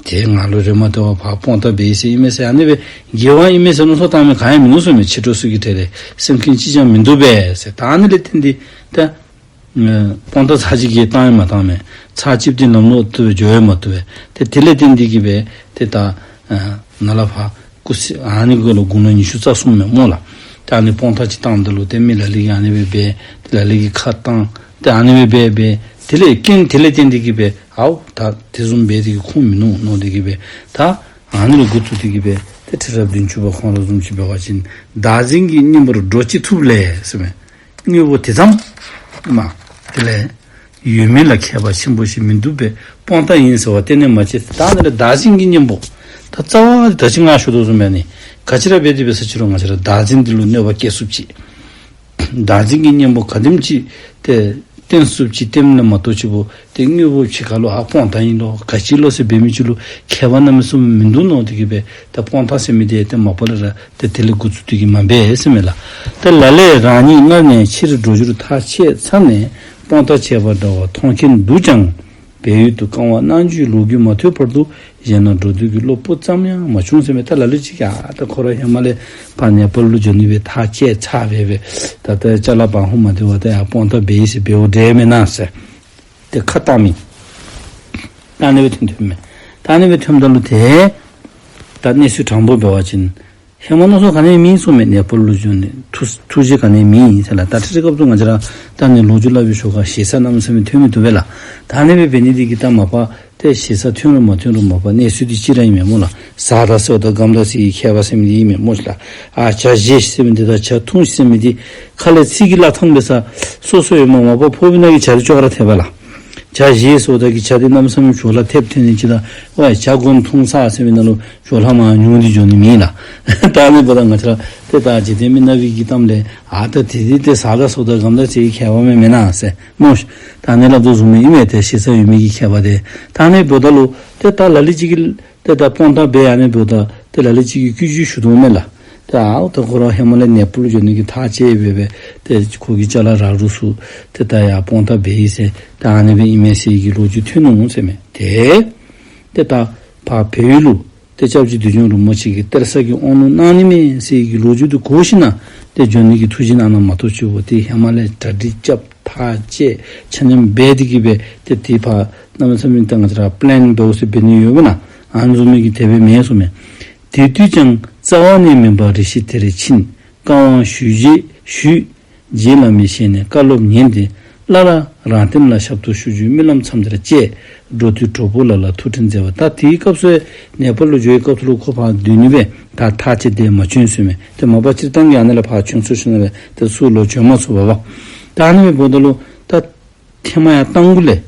ཏེ་ང་ལུ་རེ་མ་ཏེ་བ་ཕར་དཔང་རྟགས་འབད་ཡི་ཟེར་ཨིན་མས་ཟེར། ཨ་ནི་སྦེ་དགེ་བ་ཨིན་མས་ཟེར་མནོ་བསམ་བཏང་མི་ག་ཡང་མིན་ནུག་ཟེར་མས། ཕྱི་དྲོ་ཚུ་གི་གྲལ་ལས་སེམས་ཁམས་ཅིག་ཀྱང་མིན་འདུག་པས་ཟེར། ད་ཨ་ནི་ལས་བརྟེན་ཏེ་ད་ཨེ་དཔང་རྟགས་ཚར་གཅིག་གིས་བཏང་ཡང་མ་བཏང་མས། ཚར་གཅིག་འདི་ལམ་ལུ་ཏེ་འགྱོ་ཡང་མ་བཏུབ་པས། ཏེ་དེ་ལས་བརྟེན་ཏེ་གིས་སྦེ་ཏེ་ད་ཨེ་ནཱ་ལས་ཕར་སྐུ་ཚེ་ཨ་ནི་གུ་ལུ་དགུང་ལོ་ཉི་ཤུ་རྩ་གསུམ་མས་སྨོ་ལགས། ད་ཨ་ནི་དཔང་རྟགས་ཅིག་བཏངམ་ད་ལུ་ཏེ་མི་ལ་ལུ་གིས་ཨ་ནི་སྦེ་འབད། ཏེ་ལ་ལུ་གིས་ཁ་བཏང་། ཏེ་ཨ་ནི་སྦེ་འབད་འབད་དེ་ལས་རྐྱེན་དེ་ལས་བརྟེན་ཏེ་གིས་སྦེ་ཨའོ་ད་དེ་བཟུམ་འབད་དེ་གིས་ཁུངས་མིན་ནུག་མནོ་སྟེ་གིས་སྦེ་ད་ཨ་ནི་ལུ་འགོ་བཙུགས་ཏེ་གིས་སྦེ་ཏེ་ཁྲི་རབས་བདུན་ཅུ་པ་ཁོང་ར་བཟུམ་ཅིག་འབད་བ་ཅིན་བདག་འཛིན་གྱི་གཉེན་པོར་འགྲོ་ཅི་ཐུབ་ལས་ཟེར་མས། དངོས་པོ་དེ་ཙམ་མ་དེ་ལས་ཡོད་མེད་ལ་མཁས་པ་ཆེན་པོ་ཞིག་མིན་འདུག་པས། དཔང་རྟགས་ཡིན་ཟེར་བ་གཏན་ནས་མ་བྱེད། ད་ནི་ལས་བདག་འཛིན་གྱི་གཉེན་པོ་ད་རྩ་བ་ད་ཅི་ང་ཞུ་དོ་བཟུམ་ཡང་ནི་ག་ཅི་ར་འབད་དེ་འབད་ས་ཅིག་རུང་ང་བཅས་ར་བདག་འཛིན་འདི་ལུ་གནོད་པ་བསྐྱལ་ཚུགསཔ་ཅིག། བདག་འཛིན་གྱི་གཉེན་པོ་ག་དེམ་ཅིག་ཏེ་བསྟེན་ཚུགསཔ་ཅིག་བསྟེནམ་ལས་མ་གཏོགས་ཅིག་པོ་ཏེ་དངོས་པོ་ཕྱི་ཁ་ལུ་ཨ་དཔང་རྟགས་ཨིན་ལོ་ག་ཅི་ལོ་ཟེར་འབད་མི་ཅིག་ལུ་མཁས་པ་གནམ་མེད་ས་མེད་མིན་འདུག་མནོ་སྟེ་གིས་སྦེ་ད་དཔང་རྟགས་ཟེར་མི་འདི་ཏེ་མ་པ་ལས་ར་ཏེ་དེ་ལས་འགོ་བཙུགས་ཏེ་གིས་མ་འབད་ཟེར་མས་ལགས། ཏེ་ལ་ལས་རང་ཉིད་སྔར་ནས་ཕྱིར་འགྲོ་རྒྱུར་ཐག་བཅད་ཚར་ནས་དཔང་རྟགས་བཅད་པ་འདྲ་བ་མཐོང་མཁན་འདུག་ཀྱང་། བལ་ཡུལ་དུ་བསྐང་བ་གནང་རྒྱུའི་ལོ་རྒྱུས་མ་ཐོས་བར་དུ་གཞན་ན་འགྲོ་འདོད་ཀྱི་བློ་སྤུ་ཙམ་ཡང་མ་བྱུང་ཟེར་མས། ད་ལ་ལུ་ཅིག་ཡ་ད་ཁོ་ར་ཧེ་མ་ལས་ཕར་ནེ་པཱལ་ལུ་འགྱོ་ནི་སྦེ་ཐག་བཅད་ཚར་སྦེ་སྦེ་ད་ད་ཅ་ལ་བང་ཧུ་མ་དེ་བ་ད་ཡ་དཔང་རྟགས་འབད་ཡི་ཟེར་འབདཝ་འདྲས་མེན་ན་ཟེར། ཏེ་ཁ་བཏང་མི་ད་ཨ་ནི་སྦེ་ཐོན་ཐོནམ་མས། ད་ཨ་ནི་སྦེ་ཐོནམ་ད་ལུ་ཏེ་ད་གནས་ཚུལ་དྲང་པོ་འབད་བ་ཅིན་ཧེ་མ་མནོ་བསམ་ག་ནི་མེད་གསུངམ་མས། ནེ་པཱལ་ལུ་འགྱོ་ནི་ཐུགས་ཐུགས་བཞེད་ག་ནི་མེད་ཟེར་ལགས། ད་ཁྲིད་ཁྲིད་སྐབས་སུ་ང་བཅས་ར་ད་ནི་ལོ་རྒྱུས་སླབ་པའི་ཞོར་ཁར་ཞེ་ས་གནམ་མེད་ས་མེད་ཐོན་མི་བཏུབ་པས་ལགས། ད་ཨ་ནི་སྦེ་འབད་ནི་འདི་གིས་ད་མ་པ་ཏེ་ཞེ་ས་ཐོན་རུང་མ་ཐོན་རུང་མ་པ་གནས་ཚུལ་འདི་གཅིག་ར་ཨིན་མས་སྨོ་ལགས། ཟ་དང་ཟ་བ་དང་སྒམ་དང་ཟས་ཀྱི་ཁྱད་པར་ཟེར་མི་འདི་ཨིན་མས་སྨོ་ལགས། ཨ་བྱ་བཞེས་ཟེར་མི་འདི་དང་བྱ་འཐུང་ཟེར་མི་འདི་ཁ་ལས་ཚིག་གི་ལ་ཐང་འབད་ས་སོ་སོ་ཡོད་མ་མ་པ་ཕོར་པའི་ནང་གི་བྱ་འདི་ཅོག་ར་འཐད་པས་ལགས། བྱ་བཞེས་ཟེརཝ་ད་གི་བྱ་འདི་གནམ་མེད་ས་མེད་ཞོར་ལྷག་ཐེབས་ཐོན་ནི་ཅིག་དང་ཝའི་བྱ་སྒོམ་འཐུང་ས་ཟེར་མི་ནང་ལུ་ཞོར་ལྷག་མར་ཉུང་སྟེ་འགྱོ་ནི་མེད་ལགས། ད་ཨ་ནི་འབདཝ་ད་ང་བཅས་ར་ཏེ་ད་འཇིག་རྟེན་མི་ནག་པའི་གི་གཏམ་ལས་ཨ་ད་དེ་འདི་ཏེ་ཟ་དང་ཟ་བ་དང་སྒམ་དང་ཟས་ཀྱི་ཁྱད་པར་མས་མེན་ན་ཟེར་སྨོ་ཤ། ད་ཨ་ནི་སླབ་དོ་བཟུམ་མའི་ཨིན་མས། ཏེ་ཞེ་ས་ཡོད་མེད་ཀྱི་ཁྱད་པར་དེ། ད་ཨ་ནི་འབདཝ་ད་ལུ་ཏེ་ད་ལ་ལུ་ཅིག་གིས་ཏེ་ད་དཔང་རྟགས་འབད་ཨ་ནི་འབདཝ་ད་ཏེ་ལ་ལུ་ཅིག་གིས་བཀོད་ཇུས་ཞུ་དོ་མས་ལགས། ད་ཨའོ་ད་ཁོ་ར་ཧེ་མ་ལས་ནེ་པཱལ་ལུ་འགྱོ་ནི་གི་ཐག་བཅད་སྦེ་སྦེ་ཏེ་ཁོ་གི་ཅ་ལ་རག་རུང་ཚུ་ཏེ་ད་ཡར་དཔང་རྟགས་འབད་ཡི་ཟེར་ད་ཨ་ནི་སྦེ་ཨིན་མས་ཟེར་གྱི་ལོ་རྒྱུས་ཐོན་ནུག་ཟེར་མས། ཏེ་ཏེ་ད་ཕར་བལ་ཡུལ་ལུ་ཏེ་སྐྱབས་རྗེ་བདུད་འཇོམས་རིན་པོ་ཆེ་གིས་གཏེར་གསར་གྱི་དབང་ལུང་གནང་ནི་མས་ཟེར་གྱི་ལོ་རྒྱུས་འདི་གོ་ཞིནམ་ལས་ཏེ་འགྱོ་ནི་གི་ཐུགས་བཞེད་གནང་ནུག་མ་གཏོགས་ཅིག་པོ་ཏེ་ཧེ་མ་ལས་གྲ་སྒྲིག་རྐྱབ་ཐག་བཅད་ཆ་མཉམ་འབད་དེ་གི་སྦེ་ཏེ་ཏེ་ཕར་གནམ་མེད་ས་མེད་ད་ང་བཅས་ར་པི་ལེན་འབདཝ་ཟེར་འབད་ནི་ཡོད་མེན་ན། ཨ་ནི་བཟུམ་མའི་གི་དེ་སྦེ་མེན་ཟེར་མས། དེ་དུས་ཀྱང་རྩ་བ་ནས་མིན་པར་རེ་ཞིག་དེར་ཕྱིན། བཀའ་དབང་ཞུས་རྗེས་ཞུས། རྗེ་བླ་མའི་ཞལ་ནས་བཀའ་སློབ་ཉན་ཏེ་སླར་རང་ལྟདམོ་ལ་ཞབས་ཏོག་ཞུ་རྒྱུའི་སྨོན་ལམ་མཚམས་འདིར་བཅད། འགྲོ་དུས་གྲོགས་པོ་ལ་ལ་ཐུགས་ཕྲན་མཛད་པ། ད་དེའི་སྐབས་སུ་ནེ་པཱལ་ལུ་འགྱོ་བའི་སྐབས་སུ་ལུ་ཁོ་ཕར་སྡོད་ནི་སྦེ་ད་ཐག་བཅད་དེ་མ་བྱོན་ཟེར་མས། ཏེ་མ་པ་སྤྱིར་བཏང་གི་ཨ་ནཱ་ལས་ཕར་བྱོན་སོང་ཞིནམ་ལས་ཏེ་ཚུར་ལོག་བྱོན་མ་ཚུགས་པས་པ། ད་ཨ་ནི་སྦེ་འབདཝ་ད་ལུ་ད་ཐེངས་མ་ཡར་རྟ་མགོ་ལས་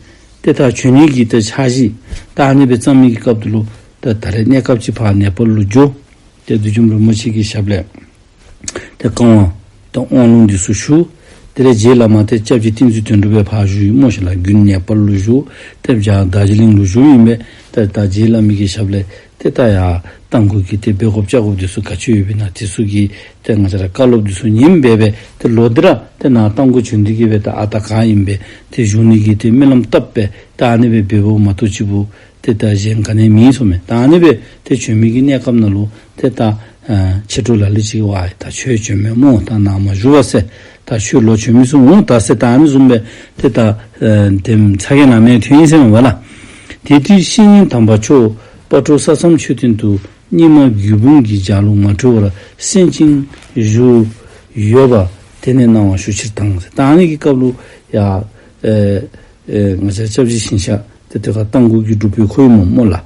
ཏེ་ད་བྱོན་ནི་གི་ཏེ་འཆར་གཞི་ད་ཨ་ནི་སྦེ་བརྩམ་མི་གི་སྐབས་སུ་ལུ་ད་ད་རེས་གནས་སྐབས་ཅིག་ཕར་ནེ་པཱལ་ལུ་འགྱོ། ཏེ་བདུད་འཇོམས་རིན་པོ་ཆེ་གི་ཞབས་ལས་ཏེ་བཀའ་དབང་ཏེ་དབང་ལུང་འདི་ཚུ་ཞུ། དེ་ལས་རྗེ་བླ་མ་ཏེ་སྐྱབས་རྗེ་བསྟན་འཛིན་དོན་གྲུབ་སྦེ་ཕར་བཞུགས་ཡི་སྨོ་ཤིག་ལགས། དགུན་ནེ་པཱལ་ལུ་བཞུགས། ཏེ་བྱཱར་རྡོ་རྗེ་གླིང་ལུ་བཞུགས་ཡི་སྦེ་ཏེ་ད་རྗེ་བླ་མའི་གི་ཞབས་ལས་ཏེ་ད་ཡར་རྟ་མགོ་གི་ཏེ་འབད་དགོཔ་བྱ་དགོཔ་འདི་ཚུ་ག་ཅི་ཡོདཔ་ཨིན་ན་དེ་ཚུ་གི་ཏེ་ང་བཅས་ར་བཀའ་སློབ་འདི་ཚུ་ཉནམ་སྦེ་སྦེ་ཏེ་ལོག་སྟེ་ར་ཏེ་ནཱ་རྟ་མགོ་བྱོན་ཏེ་གི་སྦེ་ད་ཨ་རྟག་ག་ཨིནམ་སྦེ་ཏེ་བཞུགས་ནི་གི་ཏེ་སྨོན་ལམ་བཏབ་སྦེ་ད་ཨ་ནི་སྦེ་འབདཝ་མ་གཏོགས་ཅིག་པོ་ཏེ་ད་གཞན་ག་ནི་མེད་ཟེར་མས། ད་ཨ་ནི་སྦེ་ཏེ་བྱོན་མི་གི་གནས་སྐབས་ནང་ལུ་ཏེ་ད་ཨ་མཆེད་གྲོགས་ལ་ལུ་ཅིག་ཝའེ་ད་ཁྱོད་བྱོནམ་མས་སྨོ། ད་ནཱ་མ་བཞུགས་པས་ཟེར། ད་ཁྱོད་ལོག་བྱོན་མི་ཚུགས་འོང་ད་ཟེར་ད་ཨ་ནི་བཟུམ་སྦེ་ཏེ་ད་ཨ་དེམ་ཚ་གྱང་ནང་མར་ཐོན་ཡི་ཟེར་མས་པ་ལགས། དེ་དུས་བཤེས་གཉེན་དམ་པ་མཆོག་སྤ་གྲོ་ས་མཚམས་མཆོད་རྟེན་དུ་རྙིང་མ་རྒྱུད་འབུམ་གྱི་ལྗགས་ལུང་ངོ་སྤྲོད་པར་གསན་ཅིང་བཞུགས་ཡོད་པ་དེ་ནས་གནང་བ་ཞུ་ཕྱིར་དང་ཟེར། ད་ཨ་ནི་གི་སྐབས་ལུ་ཡར་ཨེ་ཨེ་ང་བཅས་སྐྱབས་རྗེ་ཞིང་གཤེགས་ཏེ་དེ་ཁར་རྟ་མགོ་གི་སྒྲུབ་པའི་ཁོ་ཡོད་སྨོ་སྨོ་ལགས།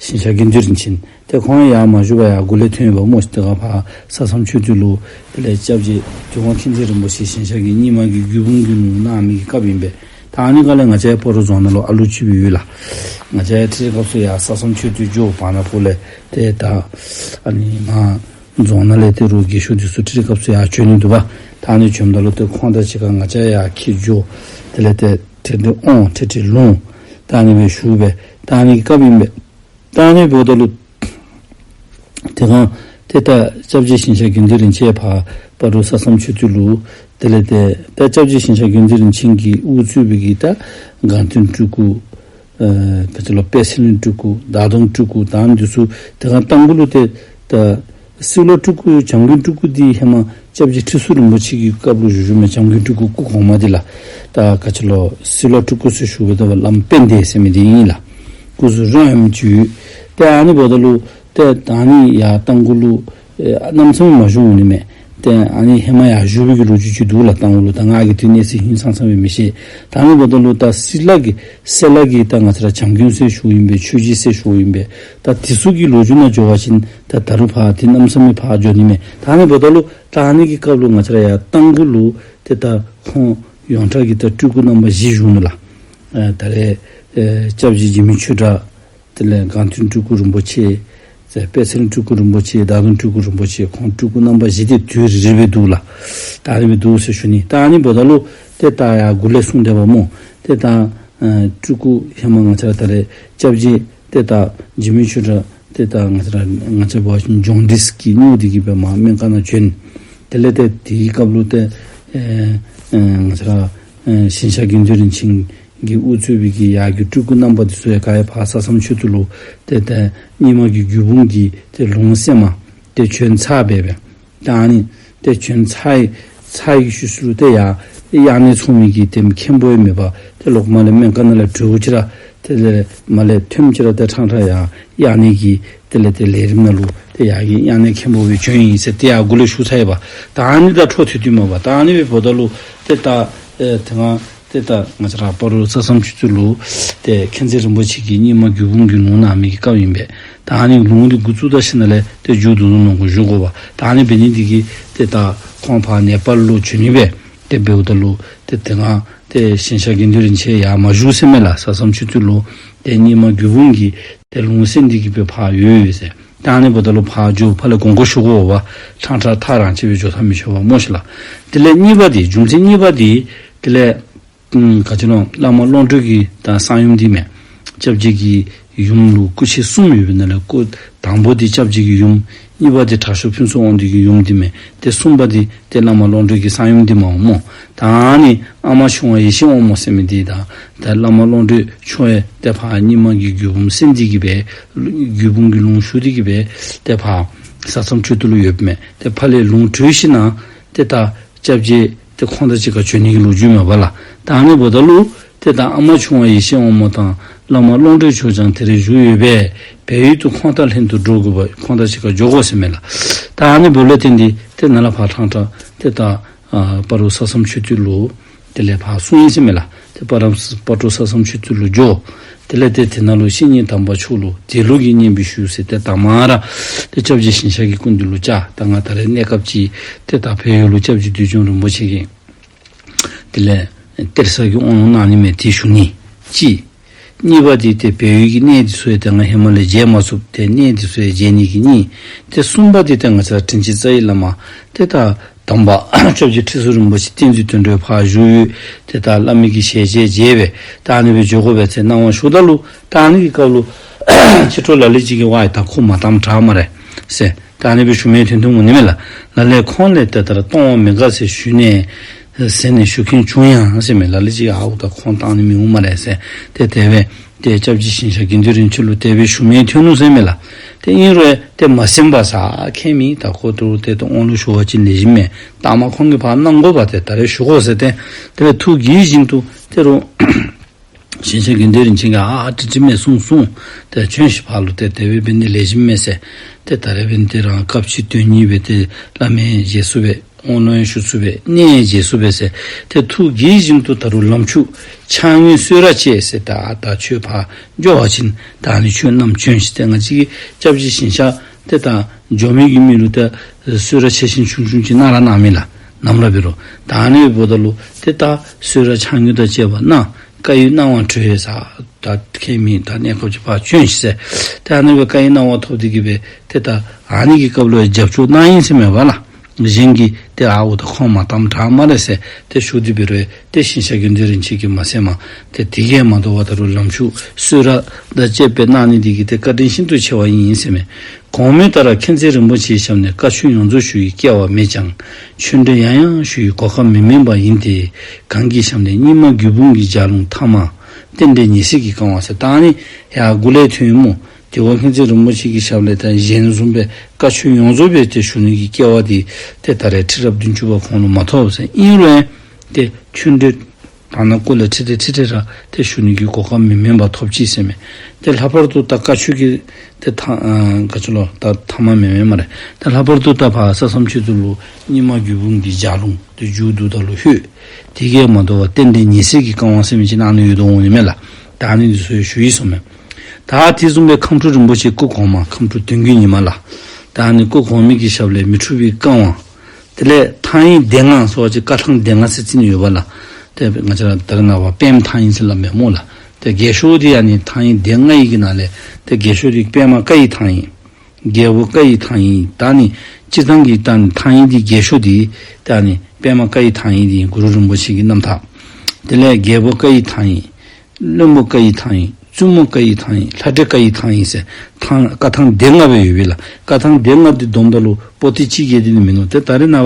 ཞིང་གཤེགས་དགེ་འདུན་རིན་ཆེན་ཏེ་ཁོང་ཡར་མ་བཞུགས་པར་ཡར་འགོ་ལས་ཐོན་ཡོདཔ་སྨོ་ཤིག། དེ་ཁར་ཕར་ས་མཚམས་མཆོད་རྟེན་ལུ་དེ་ལས་སྐྱབས་རྗེ་དུས་དབང་མཁྱེན་བརྩེ་རིན་པོ་ཆེ་ཞིང་གཤེགས་ཀྱི་རྙིང་མ་གི་རྒྱུད་འབུམ་གྱི་ལུང་གནང་མི་གི་སྐབས་ཨིན་པས། ད་ཨ་ནི་སྒང་ལས་ང་བཅས་སྤ་རོ་རྫོང་ནང་ལུ་ཨ་ལུ་ཅིག་སྦེ་ཡོད་ལགས། ང་བཅས་ཁྲིད་སྐབས་སུ་ཡར་ས་མཚམས་མཆོད་རྟེན་འགྱོ་བར་ན་ཕོག་ལས་ཏེ་ད་ཨ་ནི་མར་རྫོང་ནང་ལས་ཏེ་རོགས་རྒས་ཤོས་འདི་ཚུ་ཁྲིད་སྐབས་སུ་ཡར་བྱོན་ནི་འདུག་པ། ད་ཨ་ནི་བྱོནམ་ད་ལུ་ཏེ་ཁོང་དང་གཅིག་ཁར་ང་བཅས་ཡར་འཁྱིད་འགྱོ། དེ་ལས་ཏེ་ཁྲིད་དེ་དབང་ཁྲིད་ཁྲིད་ལུང་ད་ཨ་ནི་སྦེ་ཞུ་སྦེ་ད་ཨ་ནི་གི་སྐབས་ཨིན་པས། ད་ཨ་ནི་འབདཝ་ད་ལུ་དེ་སྒང་ཏེ་ད་སྐྱབས་རྗེ་ཞིང་གཤེགས་དགེ་འདུན་རིན་ཆེན་ཕར་སྤ་རོ་ས་མཚམས་མཆོད་རྟེན་ལུ་དེ་ལས་ཏེ་ད་སྐྱབས་རྗེ་ཞིང་གཤེགས་དགེ་འདུན་རིན་ཆེན་གྱིས་དབུ་གཙོས་པའི་གི་ད་དགའ་སྟོན་སྤྲུལ་སྐུ་ཨེ་ག་ཅི་ལོ་པད་ཚལ་སྤྲུལ་སྐུ་བདག་སྟོན་སྤྲུལ་སྐུ་ད་ཨ་ནི་འདི་ཚུ་དེ་སྒང་རྟ་མགོ་ལུ་ཏེ་ད་སྲིད་ལ་སྤྲུལ་སྐུ་བྱམས་མགོན་སྤྲུལ་སྐུ་འདི་ཧེ་མ་སྐྱབས་རྗེ་ཁྲི་ཟུར་རིན་པོ་ཆེ་གི་སྐབས་ལུ་བཞུགས་བཞུགསཔ་མས། བྱམས་མགོན་སྤྲུལ་སྐུ་སྐུ་གོང་མ་འདི་ལགས། ད་ག་ཅི་ལོ་སྲིད་ལ་སྤྲུལ་སྐུ་ཟེར་ཞུ་བའི་ད་བླམ་དཔལ་ལྡན་ཟེར་མི་འདི་ཨིན་ལགས། སྐུ་གཟུགས་རོ་ཡམ་ཅིག་ཡོད། ཏེ་ཨ་ནི་འབདཝ་ད་ལུ་ཏེ་ད་ཨ་ནི་ཡར་རྟ་མགོ་ལུ་ཨེ་གནམ་མེད་ས་མེད་མ་བཞུགས་འོང་ནི་མས། ཏེ་ཨ་ནི་ཧེ་མ་ཡར་བཞུགས་པའི་གི་ལོ་རྒྱུས་ཅིག་འདུག་ལགས། རྟ་མགོ་ལུ་ད་ང་གིས་དེ་གནས་ཚུལ་ཧིང་སངས་ས་སྦེ་མི་ཤེས། ད་ཨ་ནི་འབདཝ་ད་ལུ་ད་སྲིད་ལ་གི་སྲིད་ལ་གི་ད་ང་བཅས་ར་བྱམས་མགོན་ཟེར་ཞུཝ་ཨིན་པས། ཆོས་རྗེ་ཟེར་ཞུཝ་ཨིན་པས། ད་དེ་ཚུ་གི་ལོ་རྒྱུས་ནང་འགྱོ་བ་ཅིན་ད་ད་རུང་ཕར་ཏེ་གནམ་མེད་ས་མེད་ཕར་འགྱོ་ནི་མས། ད་ཨ་ནི་འབདཝ་ད་ལུ་ད་ཨ་ནི་གི་སྐབས་ལུ་ང་བཅས་ར་ཡར་རྟ་མགོ་ལུ་ཏེ་ད་ཁོང་ཡོངས་གྲགས་ཀྱི་ད་སྤྲུལ་སྐུ་རྣམ་པ་བཞི་བཞུགས་ནུག་ལགས། ཨེ་ད་རེས་ཨེ་སྐྱབས་རྗེ་འཇིགས་མེད་ཆོས་གྲགས། དེ་ལས་དགའ་སྟོན་སྤྲུལ་སྐུ་རིན་པོ་ཆེ། ཏེ་པད་ཚལ་སྤྲུལ་སྐུ་རིན་པོ་ཆེ། བདག་སྟོན་སྤྲུལ་སྐུ་རིན་པོ་ཆེ། ཁོང་སྤྲུལ་སྐུ་རྣམ་པ་བཞི་དེ་དུས་རེ་རེ་སྦེ་འདུག་ལགས། ད་ཨ་ནི་སྦེ་འདུག་ཟེར་ཞུ་ནི། ད་ཨ་ནི་འབདཝ་ད་ལུ་ཏེ་ད་ཡར་འགོ་ལས་གསུངས་སྡོདཔ་སྨོ། ཏེ་ད་ཨ་སྤྲུལ་སྐུ་ཧེ་མ་ང་བཅས་ར་ད་རེས་སྐྱབས་རྗེ་ཏེ་ད་འཇིགས་མེད་ཆོས་གྲགས་ཏེ་ད་ང་བཅས་ར་ང་བཅས་འབད་བ་ཅིན་ཇོན་ཌིས་ཀྱིས་སྨྱོ་སྟེ་གི་སྦེ་མར་སྨན་ཁང་ནང་བྱོན། དེ་ལས་ཏེ་དེའི་སྐབས་ལུ་ཏེ་ཨེ་ཨེ་ང་བཅས་ར་ཨེ་ཞིང་གཤེགས་དགེ་འདུན་རིན་ཆེན་གྱིས་དབུ་གཙོས་པའི་གི་ཡར་གྱི་སྤྲུལ་སྐུ་རྣམ་པ་འདི་ཚུ་ཡང་ག་ར་ཕར་ས་མཚམས་མཆོད་རྟེན་ལུ་ཏེ་ཏེ་རྙིང་མ་གི་རྒྱུད་འབུམ་གྱི་ཏེ་ལུང་གསན་པར་ཏེ་བྱོན་ཚར་སྦེ་སྦེ། ད་ཨ་ནི་ཏེ་བྱོན་ཚར་ཚར་བའི་ཤུལ་ཤུལ་ལུ་ཏེ་ཡར་དབྱར་གནས་ཚོགས་མི་གི་ཏེ་མཁན་པོ་ཡང་མེད་པར་ཏེ་ལོག་མར་ལས་སྨན་ཁང་ནང་ལས་གྲོལ་ཅི་ར་དེ་ལས་མར་ལས་ཐོནམ་ཅིག་ར་ཏེ་ཕྲང་ཕྲང་ཡར་དབྱར་གནས་ཀྱི་དེ་ལས་ཏེ་ལས་རིམ་ནང་ལུ་ཏེ་ཡར་གྱི་དབྱར་གནས་མཁན་པོ་སྦེ་བྱོན་ཡི་ཟེར་ཏེ་ཡར་འགོ་ལས་ཞུ་ཚར་ཡི་པ། ད་ཨ་ནི་དང་འཕྲོ་མཐུད་དེ་མས་པ། ད་ཨ་ནི་སྦེ་འབདཝ་ད་ལུ་ཏེ་ད་ཨེ་དེ་སྒང་ཏེ་ད་ང་བཅས་ར་སྤ་རོ་ས་མཚམས་ཆོས་རྩེ་ལུ་ཏེ་མཁྱེན་བརྩེ་རིན་པོ་ཆེ་གིས་རྙིང་མ་རྒྱུད་འབུམ་གྱི་ལུང་གནང་མི་གི་སྐབས་ཨིན་པས། ད་ཨ་ནི་ལུང་འདི་འགོ་བཙུགས་ད་ཞིནམ་ལས་ཏེ་མཇུག་བསྡུ་ནང་ལུ་འགོ་འཛུགས་དགོ་པ། ད་ཨ་ནི་འབད་ནི་འདི་གིས་ཏེ་ད་ཁོང་ཕར་ནེ་པཱལ་ལུ་བྱོན་ནི་སྦེ་ཏེ་འབདཝ་ད་ལུ་ཏེ་དེ་སྒང་ཏེ་ཞིང་གཤེགས་དགེ་འདུན་རིན་ཆེན་ཡར་མ་བཞུགས་ཟེར་མས་ལགས། ས་མཚམས་ཆོས་རྩེ་ལུ་ཏེ་རྙིང་མ་རྒྱུད་འབུམ་གྱི་ཏེ་ལུང་གསན་ཏེ་གི་སྦེ་ཕར་ཡོད་ཡོད་ཟེར། ད་ཨ་ནི་འབདཝ་ད་ལུ་ཕར་འགྱོ་ཕར་ལས་དགོངས་སྐོར་ཞུ་དགོ་པ། ཕྲང་ཕྲང་ཐག་རང་བཅད་སྦེ་འགྱོ་ས་མི་ཆོག་པ་སྨོ་ཤིག་ལགས། དེ་ལས་གཉིས་པ་འདི་རྒྱུ་མཚན་གཉིས་པ་འདི་དེ་ལས་ཨམ་ག་ཅི་ལོ་བླ་མ་ཀློང་གྲོལ་གྱི་ད་གསང་ཡུམ་འདི་མས། སྐྱབས་རྗེ་གི་ཡུམ་ལུ་སྐུ་མཆེད་གསུམ་ཡོད་པའི་ནང་ལས་སྐུ་དང་པོ་འདི་སྐྱབས་རྗེ་གི་ཡུམ། གཉིས་པ་འདི་དྲག་ཤོས་ཕུན་ཚོགས་དབང་འདུས་ཀྱི་ཡུམ་འདི་མས། ཏེ་གསུམ་པ་འདི་ཏེ་བླ་མ་ཀློང་གྲོལ་གྱི་གསང་ཡུམ་འདི་མས་སྨོ། ད་ཨ་ནི་ཨ་མ་ཆུང་བ་ཡེ་ཤེས་དབང་མོ་ཟེར་མི་འདི་དང་ད་བླ་མ་ཀློང་གྲོལ་མཆོག་ཡང་ཏེ་ཕར་རྙིང་མ་གི་རྒྱུད་འབུམ་གསན་ཏེ་གི་སྦེ་རྒྱུད་འབུམ་གྱི་ལུང་ཞུ་སྟེ་གི་སྦེ་ཏེ་ཕར་ས་མཚམས་མཆོད་རྟེན་ལུ་ཡོདཔ་མས། ཏེ་ཕར་ལས་ལུང་གྲོལ་ཞིནམ་ལས་ཏེ་ད་སྐྱབས་རྗེ་ཏེ་ཁོང་དང་གཅིག་ཁར་འབྱོན་ནི་གི་ལོ་རྒྱུས་མས་པ་ལགས། ད་ཨ་ནི་འབདཝ་ད་ལུ་ཏེ་ད་ཨ་མ་ཆུང་བ་ཡེ་ཤེས་དབང་མོ་དང་བླ་མ་ཀློང་གྲོལ་མཆོག་ཀྱང་དེ་རེ་བཞུགས་ཡོད་པས། བལ་ཡུལ་དུ་ཁོང་དང་ལྷན་དུ་འགྲོ་དགོ་པ། ཁོང་དང་གཅིག་ཁར་འགྱོ་དགོ་ཟེར་མས་ལགས། ད་ཨ་ནི་འབདཝ་ལས་བརྟེན་ཏེ་ཏེ་ནཱ་ལས་ཕར་ཐང་ཐང་ཏེ་ད་ཨ་སྤ་རོ་ས་མཚམས་མཆོད་རྟེན་ལུ་དེ་ལས་ཕར་སོང་ཡི་ཟེར་མས་ལགས། ཏེ་སྤ་རོ་སྤ་རོ་ས་མཚམས་མཆོད་རྟེན་ལུ་འགྱོ། དེ་ལས་ཏེ་དེ་ནང་ལུ་བཤེས་གཉེན་དམ་པ་མཆོག་ལུ་དེ་ལུགས་ཀྱི་སྙན་པའི་ཞུ་ཟེར་ཏེ་ད་མར་ཏེ་སྐྱབས་རྗེ་ཞིང་གཤེགས་ཀྱི་སྐུ་མདུན་ལུ་བཅར། ད་ང་ད་རེས་གནས་སྐབས་ཅིག་ཏེ་ད་བལ་ཡུལ་ལུ་སྐྱབས་རྗེ་བདུད་འཇོམས་རིན་པོ་ཆེ་གིས་དེ་ལས་གཏེར་གསར་གྱི་དབང་ལུང་གནང་ནི་མས། དེ་ཞུ་ནི་གཅིག། གཉིས་པ་འདི་ཏེ་བལ་ཡུལ་གྱི་གནས་འདི་ཚུ་ཡང་ཏེ་ང་ཧེ་མ་ལས་མཇལ་མ་ཚུགས། ཏེ་གནས་འདི་ཚུ་ཡང་མཇལ་ནི་གི་གཉིས། ཏེ་གསུམ་པ་འདི་ཏེ་ང་བཅས་དྲིན་ཅན་རྩ་བའི་བླ་མ་ཏེ་ད་དམ་པ་སྐྱབས་རྗེ་ཁྲི་ཟུར་རིན་པོ་ཆེ་བསྟན་འཛིན་དོན་གྲུབ་ཕར་བཞུགས་ཡོད། ཏེ་ད་བླ་མའི་གི་ཞལ་མཇལ་མཇལ་སྦེ་ད་ཨ་ནི་སྦེ་འགྱོ་དགོ་པས་ཟེར་གནང་བ་ཞུཝ་ད་ལུ་ད་ཨ་ནི་གི་སྐབས་ལུ་ཕྱི་དྲོ་ལ་ལུ་ཅིག་གིས་ཝའི་ད་ཁོ་མ་དམ་དྲགས་སྨ་རེ་ཟེར་ད་ཨ་ནི་སྦེ་ཞུ་མི་ཐོན་ཐོནམ་འོང་ནི་མས་ལགས། ལ་ལས་ཁོང་ལས་ཏེ་ད་རུང་གཏོང་བ་མི་དགའ་ཟེར་ཞུ་ནི་ཟེར་ནི་ཞུ་མཁན་བྱུང་ཡང་ཟེར་མས། ལ་ལུ་ཅིག་ཨའུ་ད་ཁོང་བཏང་ནི་མི་འོང་སྨ་རེ་ཟེར་ཏེ་དེ་སྦེ་ཏེ་སྐྱབས་རྗེ་ཞིང་གཤེགས་དགེ་འདུན་རིན་ཆེན་ལུ་དེ་སྦེ་ཞུ་མི་ཐོན་ནུག་ཟེར་མས་ལགས། ཏེ་ཨིན་རུང་ཏེ་མ་གསན་པར་ཟེར་ཁྱད་མེད། ད་ཁོ་ད་རུང་ཏེ་ད་དབང་ལུང་ཞུ་བ་ཅིན་ལེགས་ཤོམ་མས། ད་མ་ཁོང་གིས་ཕར་གནང་དགོ་པ་ཏེ་ད་རེས་ཞུ་དགོ་ཟེར་ཏེ་དེ་ལས་ཐུགས་དགྱེས་བཞིན་དུ་ཏེ་རུང་ཞིང་གཤེགས་དགེ་འདུན་རིན་ཆེན་གྱིས་ཨ་ཨ་དྲི་དྲི་མེད་གསུངས་གསུངས། ཏེ་བྱོན་ཤིག་ཕར་ལུ་ཏེ་དེ་སྦེ་འབད་ནི་ལེགས་ཤོམ་མས་ཟེར། ཏེ་ད་རེས་འབདན་ཏེ་རང་སྐབས་ཅིག་དོན་གཉིས་སྦེ་ཏེ་བླ་མའི་རྗེས་སུ་སྦེ་དབང་ལུང་ཞུ་ཚུགས་པས། གནས་མཇལ་ཚུགས་པས་ཟེར། ཏེ་ཐུགས་དགྱེས་བཞིན་དུ་ད་རུང་ལམ་ཕྱོགས་ཕྱག་དངུལ་གསོལ་རས་བཅས་ཟེར། ད་ད་ཁྱོད་ཕར་འགྱོ་བ་ཅིན་ད་ཨ་ནི་ཁྱོད་རྣམས་བྱོན་ཤིག། ཏེ་ང་བཅས་ཀྱི་སྐྱབས་རྗེ་ཞིང་གཤེགས་ཏེ་ད་འགྱོ་མི་གི་མི་ལུ་ད་གསོལ་རས་ཆེ་ཆུང་ཆུང་ཆུང་ཅིག་གནང་ར་གནང་མས་ལགས། ནམ་ར་འབད་རུང་ད་ཨ་ནི་འབདཝ་ད་ལུ་ཏེ་ད་གསོལ་རས་ཕྱག་དངུལ་དང་བཅས་པ་གནང་། བཀའ་ཡིག་གནང་བ་གྲོལ་ཟེར། ད་ཁྱད་མེད། ད་གནས་སྐབས་ཅིག་ཕར་བྱོན་ཤིག་ཟེར། ཏེ་ཨ་ནི་སྦེ་བཀའ་ཡིག་གནང་བ་ཐོབ་སྟེ་གི་སྦེ་ཏེ་ད་ཨ་ནི་གི་སྐབས་ལུ་རྒྱབ་སྐྱོར་གནང་ཡི་ཟེར་མས་པ་ལགས། གཞན་གྱིས་ཏེ་ཨའུ་ད་ཁོང་མ་དམ་དྲགས་སྨ་རེ་ཟེར་ཏེ་ཞུ་སྟེ་འབད་རུང་ཏེ་ཞིང་གཤེགས་དགེ་འདུན་རིན་ཆེན་གྱིས་མ་གསནམ་ཏེ་དེ་གིས་མ་དོ་བར་ད་རུང་ལམ་ཕྱོགས་གསོལ་རས་དང་བཅས་པའི་གནང་ནི་འདི་གིས་ཏེ་བཀའ་དྲིན་ཤིན་ཏུ་ཆེ་བ་ཨིན་ཟེར་མས། གོང་མའི་ལྟར་མཁྱེན་བརྩེ་རིན་པོ་ཆེའི་ཞབས་ནས་བཀའ་ཆོས་ཡོངས་རྫོགས་ཞུ་བའི་སྐལ་བ་མེད་ཀྱང་། ཆོས་འབྲེལ་ཡང་ཡང་ཞུ་བའི་གོ་སྐབས་མི་དམན་པ་ཡིན་ཏེ། གང་གི་ཞབས་ནས་རྙིང་མ་རྒྱུད་འབུམ་གྱི་ལྗགས་ལུང་ཐ་མ་རྟེན་འབྲེལ་ཉེ་སྲས་ཀྱིས་བསྐང་བ་ཟེར། ད་ཨ་ནི་ཡར་འགོ་ལས་ཐོན་ཡི་སྨོ། དེ་འོག་མཁྱེན་བརྩེ་རིན་པོ་ཆེ་གི་ཞབས་ལས་ད་གཞན་བཟུམ་སྦེ་བཀའ་ཆོས་ཡོངས་རྫོགས་སྦེ་ཏེ་ཞུ་ནི་གི་སྐལ་བ་འདི་ཏེ་ད་རེས་ཁྲི་རབས་བདུན་ཅུ་པ་ཁོང་ལུ་མ་ཐོབ་ཟེར། ཨིན་རུང་ཏེ་ཆོས་འབྲེལ་ད་ནཱ་སྐོར་ལས་ཁྲི་ཁྲི་ཁྲི་ཁྲི་ར་ཏེ་ཞུ་ནི་གི་གོ་སྐབས་མི་དམན་པ་ཐོབ་ཅི་ཟེར་མས། ཏེ་ལྷག་པར་དུ་ད་བཀའ་ཆོས་ཀྱི་ཏེ་ཐ་ཨ་ག་ཅི་ལོ་ད་ཐ་མ་མེན་མེན་སྨ་རེ། ད་ལྷག་པར་དུ་ད་ཕར་ས་མཚམས་མཆོད་རྟེན་ལུ་རྙིང་མ་རྒྱུད་འབུམ་གྱི་ལྗགས་ལུང་ཏེ་མཇུག་བསྡུཝ་ད་ལུ་ལྷོད། དེ་གིས་མ་དོ་བར་རྟེན་འབྲེལ་ཉེ་སྲས་ཀྱིས་བསྐང་བ་ཟེར་མི་ཅིག་ཨ་ནི་ཡོདཔ་འོང་ནི་མས་ལགས། ད་ཨ་ནི་འདི་ཚུ་ཡང་ཞུ་ཡི་ཟེར་མས། ད་དེ་བཟུམ་སྦེ་ཁམས་སྤྲུལ་རིན་པོ་ཆེ་སྐུ་གོང་མ་ཁམས་སྤྲུལ་དོན་བརྒྱུད་ཉི་མ་ལགས། ད་ཨ་ནི་སྐུ་གོང་མའི་གི་ཞབས་ལས་མི་འཁྲུགས་པའི་བསྐང་བ། དེ་ལས་ཐང་ཡིག་སྡེ་ལྔ་ཟེར་བ་ཅིན་བཀའ་ཐང་སྡེ་ལྔ་ཟེར་རྩིས་ནི་ཡོད་པ་ལགས། ཏེ་ང་བཅས་ར་ད་རེས་ནངས་པ་པདྨ་ཐང་ཡིག་ཟེར་སླབ་མས་སྨོ་ལགས། ཏེ་རྒྱས་ཤོས་འདི་ཨ་ནི་ཐང་ཡིག་སྡེ་ལྔ་ཡི་གི་ནང་ལས་ཏེ་རྒྱས་ཤོས་འདི་པདྨ་བཀའ་ཡི་ཐང་ཡིག། རྒྱལ་པོ་བཀའ་ཡི་ཐང་ཡིག། ད་ཨ་ནི་སྤྱིར་བཏང་གི་ད་ཨ་ནི་ཐང་ཡིག་འདི་རྒྱས་ཤོས་འདི་ད་ཨ་ནི་པདྨ་བཀའ་ཡི་ཐང་ཡིག་འདི་གུ་རུ་རིན་པོ་ཆེ་གི་རྣམ་ཐར། དེ་ལས་རྒྱལ་པོ་བཀའ་ཡི་ཐང་ཡིག། བློན་པོ་བཀའ་ཡི་ཐང་ཡིག། བཙུན་མོ་བཀའ་ཡི་ཐང་ཡིག། ལྷ་འདྲེ་བཀའ་ཡི་ཐང་ཡིག་ཟེར་ཐང་བཀའ་ཐང་སྡེ་ལྔ་སྦེ་ཡོད་པས་ལགས། བཀའ་ཐང་སྡེ་ལྔ་འདི་བསྡོམས་ད་ལུ་པོ་ཏི་གཅིག་བརྒལ་ཏེ་ནི་མིན་ནུག། ཏེ་ད་རེས་ནངས་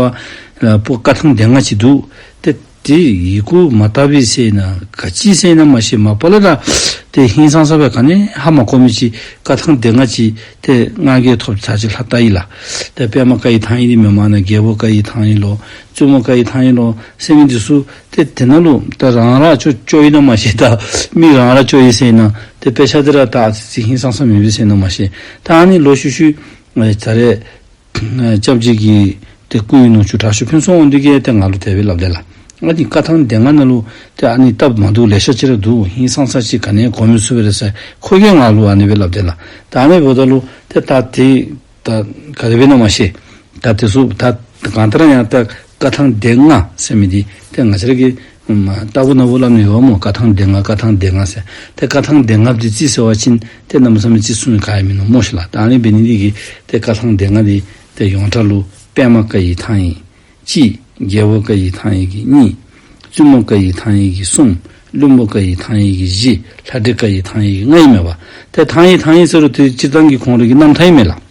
པ་ལགས་པོ་བཀའ་ཐང་སྡེ་ལྔ་ཅིག་འདུག། ཏེ་དེ་ཡི་གུ་མ་དག་པས་ཟེར་ན་ག་ཅི་ཟེར་ན་མ་ཤེས། མ་པ་ལས་ར་ཏེ་ཧིང་སངས་ས་སྦེ་ག་ནི་ཧ་མ་གོ་མི་ཅིག་བཀའ་ཐང་སྡེ་ལྔ་ཅིག་ཏེ་ང་གིས་ཐོབ་ཚར་ཅིག་ལྷག་ལྟ་ཡི་ལགས། ཏེ་པདྨ་བཀའ་ཡི་ཐང་ཡིག་འདི་མེན་མ་ན་རྒྱལ་པོ་བཀའ་ཡི་ཐང་ཡིག་ལོ་བཙུན་མོ་བཀའ་ཡི་ཐང་ཡིག་ལོ་ཟེར་མི་འདི་ཚུ་ཏེ་དེ་ནང་ལུ་ཏེ་རང་ར་ཅོ་ཅོ་ཡི་ན་མ་ཤེས། ད་མི་རང་ར་ཅོ་ཡི་ཟེར་ན་ཏེ་དཔེ་ཆ་འདི་ར་ད་ཨ་ཙི་ཙི་ཧིང་སངས་ས་མེད་པས་ཟེར་ན་མ་ཤེས། ད་ཨ་ནི་ལོག་ཤུལ་ཤུལ་ད་རེས་སྐྱབས་རྗེ་གི་ཏེ་སྐུའི་ནུ་གཅུང་དྲག་ཤོས་ཕུན་ཚོགས་དབང་འདུས་ཀྱིས་ཏེ་ང་ལུ་དེ་སྦེ་སླབ་དེས་ལགས། ཨ་ནི་བཀའ་ཐང་སྡེ་ལྔ་ནང་ལུ་ཏེ་ཨ་ནི་སྟབས་མ་བདེཝ་ལེ་ཤ་ཅིག་ར་འདུག། ཧིང་སངས་ས་ཅིག་ག་ནི་གོ་མི་ཚུགས་པས་རེ་ཟེར་ཁོ་གིས་ང་ལུ་ཨ་ནི་སྦེ་སླབ་དེས་ལགས། ད་ཨ་ནི་འབདཝ་ད་ལུ་ཏེ་ད་དེ་ད་ག་དེ་སྦེ་ན་མ་ཤེས། ད་དེ་ཚུ་ད་གང་ལྟར་ཡང་ད་བཀའ་ཐང་སྡེ་ལྔ་ཟེར་མི་འདི་ཏེ་ང་བཅས་ར་གིས་ཨམ་ལྟ་བུ་ན་བུ་སླབ་ནི་ཡོད་སྨོ། བཀའ་ཐང་སྡེ་ལྔ་བཀའ་ཐང་སྡེ་ལྔ་ཟེར། ཏེ་བཀའ་ཐང་སྡེ་ལྔ་འདི་རྩིས་ཟེར་བ་ཅིན་ཏེ་གནམ་མེད་ས་མེད་རྩིས་ཚུགས་ནི་ག་ཡང་མིན་ནུག་སྨོ་ཤེས་ལགས། ད་ཨ་ནི་འབད་ནི་འདི་གིས་ཏེ་བཀའ་ཐང་སྡེ་ལྔ་འདི་ཏེ་ཡོངས་གྲགས་ལུ་པདྨ་བཀའ་ཡི་ཐང་ཡིག་གཅིག། རྒྱལ་པོ་བཀའ་ཡི་ཐང་ཡིག་གི་གཉིས། བཙུན་མོ་བཀའ་ཡི་ཐང་ཡིག་གི་གསུམ། བློན་པོ་བཀའ་ཡི་ཐང་ཡིག་གི་བཞི། ལྷ་འདྲེ་བཀའ་ཡི་ཐང་ཡིག་གི་ལྔ་ཨིན་མས་པ། ཏེ་ཐང་ཡིག་ཐང་ཡིག་ཟེར་རུང་ཏེ་སྤྱིར་བཏང་གི་ཁོང་རའི་གི་རྣམ་ཐར་ཨིན་མས་ལགས།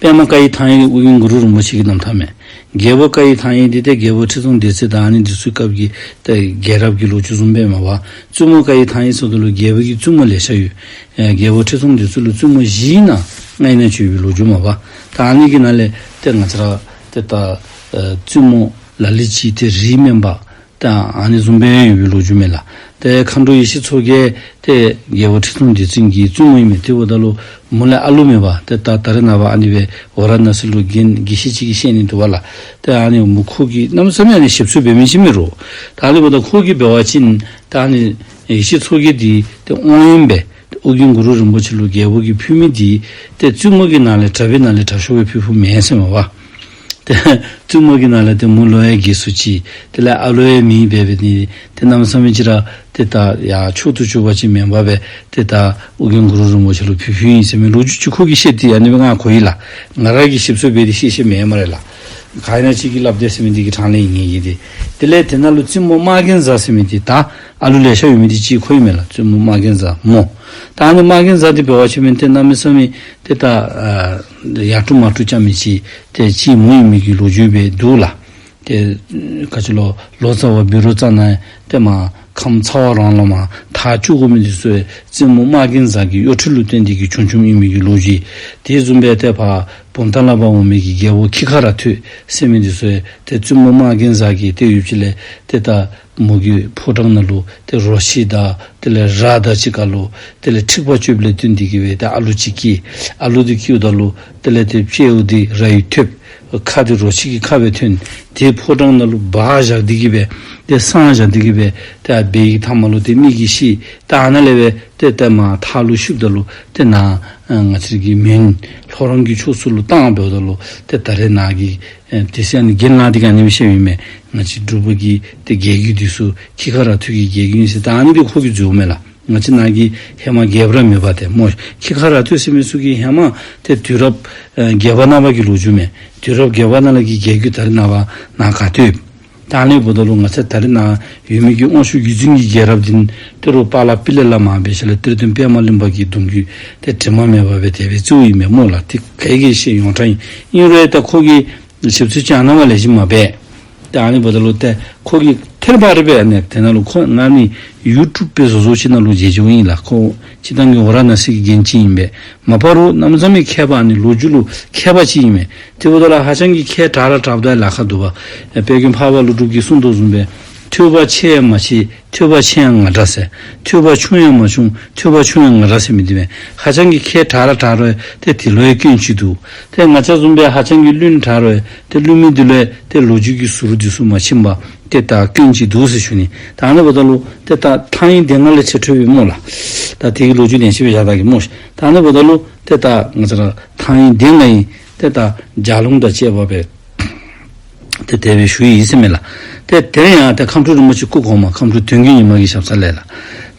པདྨ་བཀའ་ཡི་ཐང་ཡིག་ཨོ་རྒྱན་གུ་རུ་རིན་པོ་ཆེ་གི་རྣམ་ཐར་མས། རྒྱལ་པོ་བཀའ་ཡི་ཐང་ཡིག་འདི་ཏེ་རྒྱལ་པོ་ཁྲི་སྲོང་ལྡེ་བཙན་དང་ཨ་ནི་འདི་ཚུ་སྐབས་ཀྱི་ཏེ་རྒྱལ་རབས་ཀྱི་ལོ་རྒྱུས་བཟུམ་སྦེ་མས་པ། བཙུན་མོ་བཀའ་ཡི་ཐང་ཡིག་ཟེརཝ་ད་ལུ་རྒྱལ་པོ་གི་བཙུན་མོ་ལེ་ཤ་ཡོད། ཨེ་རྒྱལ་པོ་ཁྲི་སྲོང་ལྡེ་བཙན་ལུ་བཙུན་མོ་བཞི་ཨིན་ན་ལྔ་ཨིན་ན་ཅིག་ཡོད་པའི་ལོ་རྒྱུས་མས་པ། ད་ཨ་ནི་གི་ནང་ལས་ཏེ་ང་བཅས་ར་ཏེ་ད་ཨེ་བཙུན་མོ་ལ་ལུ་ཅིག་ཏེ་རིགས་དམན་པ། ད་ཨ་ནི་བཟུམ་སྦེ་ཡོད་པའི་ལོ་རྒྱུས་མས་ལགས། ཏེ་མཁའ་འགྲོ་ཡེ་ཤེས་མཚོ་རྒྱལ་ཏེ་རྒྱལ་པོ་ཁྲི་སྲོང་ལྡེ་བཙན་གྱི་བཙུན་མོ་ཨིན་མས། དེ་འབདཝ་ད་ལུ་མོ་ལུ་ཨ་ལུ་མེད་པ། ཏེ་ད་ད་རེས་ནངས་པ་ཨ་ནི་སྦེ་ཝ་ར་ཎ་སི་ལུ་རྒན་དགེ་བཤེས་ཅིག་གིས་བཤད་ནི་འདུག་པ་ལགས། ཏེ་ཨ་ནི་མོ་ཁོ་གིས་གནམ་མེད་ས་མེད་ཨ་ནི་ཞིབ་འཚོལ་འབད་མི་ཅིག་མེད་རུང་། ད་ཨ་ནི་འབདཝ་ད་ཁོ་གིས་འབད་བ་ཅིན་ད་ཨ་ནི་ཡེ་ཤེས་མཚོ་རྒྱལ་འདི་ཏེ་དབང་ཡོན་སྦེ་ཏེ་ཨོ་རྒྱན་གུ་རུ་རིན་པོ་ཆེ་ལུ་རྒྱལ་པོ་གིས་ཕུལ་མི་འདི་ཏེ་བཙུན་མོ་གི་ནང་ལས་དྲག་པའི་ནང་ལས་དྲག་ཤོས་སྦེ་ཕུལ་ཕུལཝ་མས་ཟེར་མས་པ། ཏེ་བཙུན་མོ་གི་ནང་ལས་ཏེ་མོ་ལོ་ཡང་རྒས་སུ་ཅིག། དེ་ལས་ཨ་ལོ་ཡང་མེད། འབད་འབད་ནི་ཏེ་གནམ་མེད་ས་མེད་ཅིག་ར་ཏེ་ད་ཡར་མཆོག་ཏུ་གྱུར་པ་ཅིག་མེན་པར་སྦེ་ཏེ་ད་ཨོ་རྒྱན་གུ་རུ་རིན་པོ་ཆེ་ལུ་ཕུལ་ཕུལཝ་ཨིན་ཟེར་མི་ལོ་རྒྱུས་ཅིག་ཁོ་གིས་བཤད་དེ་ཨ་ནི་སྦེ་ང་གོ་ཡི་ལགས། ང་ར་གིས་ཞིབ་འཚོལ་འབད་དེ་ཤེས་ཤེསཔ་མེན་སྨ་རེ་ལགས། ག་ཨིན་ན་ཅིག་གིས་སླབ་དེས་ཟེར་མི་འདི་གི་གྲངས་ལས་ཨིན་ངེས་ཀྱི་ཏེ། དེ་ལས་དེ་ནང་ལུ་བཙུན་མོ་རྨ་རྒྱལ་བཟའ་ཟེར་མི་འདི་ད་ཨ་ལུ་ལེ་ཤ་ཡོད་མི་འདི་གཅིག་ཁོ་ཨིན་མས་ལགས། བཙུན་མོ་རྨ་རྒྱལ་བཟའ་མོ། ད་ཨ་ནི་རྨ་རྒྱལ་བཟའ་འདི་འབད་བ་ཅིན་མེན་ཏེ་གནམ་མེད་ས་མེད་ཏེ་ད་ཨ་ཡ་ཏྲུ་མ་ཏྲུ་རྐྱབ་མི་ཅིག་ཏེ་གཅིག་མོ་ཨིན་མི་གི་ལོ་རྒྱུས་སྦེ་འདུག་ལགས། ཏེ་ག་ཅི་ལོ་ལོ་ཙཱ་བ་བཻ་རོ་ཙ་ན་ཏེ་མར་ཁམས་ཚ་བ་རང་ལུ་མར་ཐག་བཅུག་དགོ་མི་འདི་ཚུ་བཙུན་མོ་རྨ་རྒྱལ་བཟའ་གི་གཡོ་འཕྲུལ་ལུ་བརྟེན་ཏེ་གིས་བྱུང་བྱུངམ་ཨིན་མི་གི་ལོ་རྒྱུས། དེ་བཟུམ་སྦེ་ཏེ་ཕར་བུམ་ཐང་ལས་ཕར་འོང་མི་གི་རྒྱལ་པོ་ཁྱི་ཁ་ར་ཐོད་ཟེར་མི་འདི་ཚུ་ཏེ་བཙུན་མོ་རྨ་རྒྱལ་བཟའ་གི་ཏེ་ཡུལ་ཅིག་ལས་ཏེ་ད་མོ་གི་ཕོ་བྲང་ནང་ལུ་ཏེ་རོ་ཁྱི་དང་དེ་ལས་ར་དང་གཅིག་ཁར་ལུ་དེ་ལས་འཁྲིག་པ་སྤྱོདཔ་ལས་བརྟེན་ཏེ་གིས་སྦེ་ཏེ་ཨ་ལུ་ཅིག་སྐྱེས། ཨ་ལུ་འདི་སྐྱེཝ་ད་ལུ་དེ་ལས་ཏེ་དཔྱལཝ་འདི་ར་ཡི་ཐོདཔ། ཁ་འདི་རོ་ཁྱི་གི་ཁ་སྦེ་ཐོན། ཏེ་ཕོ་བྲང་ནང་ལུ་སྦ་བཞག་སྟེ་གིས་སྦེ་ཏེ་བསང་བཞག་སྟེ་གིས་སྦེ་ཏེ་ཨ་སྦས་ཀྱི་མཐའ་མ་ལུ་ཏེ་མི་གིས་ཤི། ད་ཨ་ནཱ་ལས་སྦེ་ཏེ་ཏེ་མར་ཐག་ལུ་ཤུབ་ད་ལུ་ཏེ་ནཱ་ཨ་ང་བཅས་ཀྱི་མོན་ལྷོ་རོང་གི་ཕྱོགས་སུ་ལུ་བཏང་འབདཝ་ད་ལུ་ཏེ་ད་རེས་ནཱ་གི་ཨེ་དེ་ཚེ་ཨ་ནི་རྒན་ལགས་འདི་གིས་ཨ་ནི་སྦེ་བཤདཔ་ཨིན་མས། ང་བཅས་འབྲུག་པ་གི་ཏེ་རྒྱལ་རྒྱུད་འདི་ཚུ་ཁྱི་ཁ་ར་ཐོད་ཀྱི་རྒྱལ་རྒྱུད་ཨིན་ཟེར། ད་ཨ་ནི་འདི་ཁོ་གིས་འཛོལཝ་མས་ལགས། ང་བཅས་ནཱ་གི་ཧེ་མ་རྒྱལཔོ་ར་མེད་པ་ཏེ་སྨོ། ཁྱི་ཁ་ར་ཐོད་ཟེར་མི་ཚུ་གི་ཧེ་མ་ཏེ་དུས་རབས་ཨེ་བརྒྱད་པ་ནང་པ་གི་ལོ་རྒྱུས་མས། དུས་རབས་བརྒྱད་པ་ནང་ལས་ཀྱི་རྒྱལ་རྒྱུད་ད་རེས་ནངས་པ་ནཱ་ག་ཏེ་ཡོད། ད་ཨ་ནི་འབདཝ་ད་ལུ་ང་བཅས་ད་རེས་ནཱ་ཡོད་མི་གི་དབང་ཕྱུག་བརྒྱུད་འཛིན་གྱི་རྒྱལ་རབས་འདི་ཏེ་རུང་པཱ་ལགས་པི་ལེ་ལ་མར་འབད་ཞིནམ་ལས་གཏེར་སྟོན་པདྨ་གླིང་པ་གི་གདུང་བརྒྱུད་ཏེ་དྲི་མ་མེད་པ་སྦེ་དེ་སྦེ་བརྩིཝ་ཨིན་མས་སྨོ་ལགས། ཏེ་ག་གིས་བཤད་ཡོངས་གྲགས་ཨིན། ཨིན་རུང་ད་ཁོ་གིས་ཞིབ་འཚོལ་ཅིག་ཨ་ནཱ་མར་ལེགས་ཤོམ་མ་འབད། ཏེ་ཨ་ནི་འབདཝ་ད་ལུ་ཏེ་ཁོ་གིས་ཐད་རི་བ་རི་སྦེ་ཨ་ནི་དེ་ནང་ལུ་ཁོ་ང་ནི་ཡུ་ཊུབ་སྦེ་བཟོ་བཟོཝ་ཅིག་ནང་ལུ་མཇལ་མཇལཝ་ཨིན་ལགས། ཁོ་སྤྱིར་བཏང་གི་ཝ་ར་ཎ་སི་གི་རྒན་ཅིག་ཨིན་པས། མ་པ་རུང་གནམ་མེད་ས་མེད་མཁས་པ་ཨ་ནི་ལོ་རྒྱུས་ལུ་མཁས་པ་ཅིག་ཨིན་མས། དེ་འབདཝ་ད་ལུ་ཧ་ཅང་གི་མཁས་དྲགས་ར་དྲགསཔ་ད་ལཱ་ཁག་འདུག་པ། དཔལ་མགོན་འཕགས་པ་ཀླུ་སྒྲུབ་ཀྱིས་གསུངས་དོ་བཟུམ་སྦེ་ཐོས་པ་ཆེ་ཡང་མ་ཆེ། ཐོས་པ་ཆེ་ཡང་ང་འདྲ་ཟེར། ཐོས་པ་ཆུང་ཡང་མ་ཆུང་། ཐོས་པ་ཆུང་ཡང་ང་འདྲ་ཟེར་མི་འདི་མས། ཧ་ཅང་གི་མཁས་དྲགས་ར་དྲགས་རུང་ཏེ་དེ་ལུ་ཡང་སྐྱོན་ཅིག་འདུག། ཏེ་ང་བཅས་བཟུམ་སྦེ་ཧ་ཅང་གི་བླུན་དྲགས་རུང་ཏེ་བླུན་མི་འདི་ལུ་ཡང་ཏེ་ལོ་རྒྱུས་ཀྱི་ཟུར་འདི་ཚུ་མ་ཕྱིན་པར་ཏེ་ད་སྐྱོན་ཅིག་འདུག་ཟེར་ཞུ་ནི། ད་ཨ་ནི་འབདཝ་ད་ལུ་ཏེ་ད་ཐང་ཡིག་སྡེ་ལྔ་ལས་ཆེ་དྲགས་པས་སྨོ་ལགས། ད་དེ་གི་ལོ་རྒྱུས་ནང་ཞིབ་སྦེ་བཞག་ད་གི་སྨོ། ད་ཨ་ནི་འབདཝ་ད་ལུ་ཏེ་ད་ང་བཅས་ར་ཐང་ཡིག་སྡེ་ལྔ་ཨིན། ཏེ་ད་ལྗགས་ལུང་དང་བཅས་པ་སྦེ་ཏེ་དེ་སྦེ་ཞུ་ཡི་ཟེར་མས་ལགས། ཏེ་དེ་ཡང་ཏེ་ཁམས་སྤྲུལ་རིན་པོ་ཆེ་སྐུ་གོང་མ་ཁམས་སྤྲུལ་དོན་བརྒྱུད་ཉི་མ་གི་ཞབས་ས་ལས་ལགས།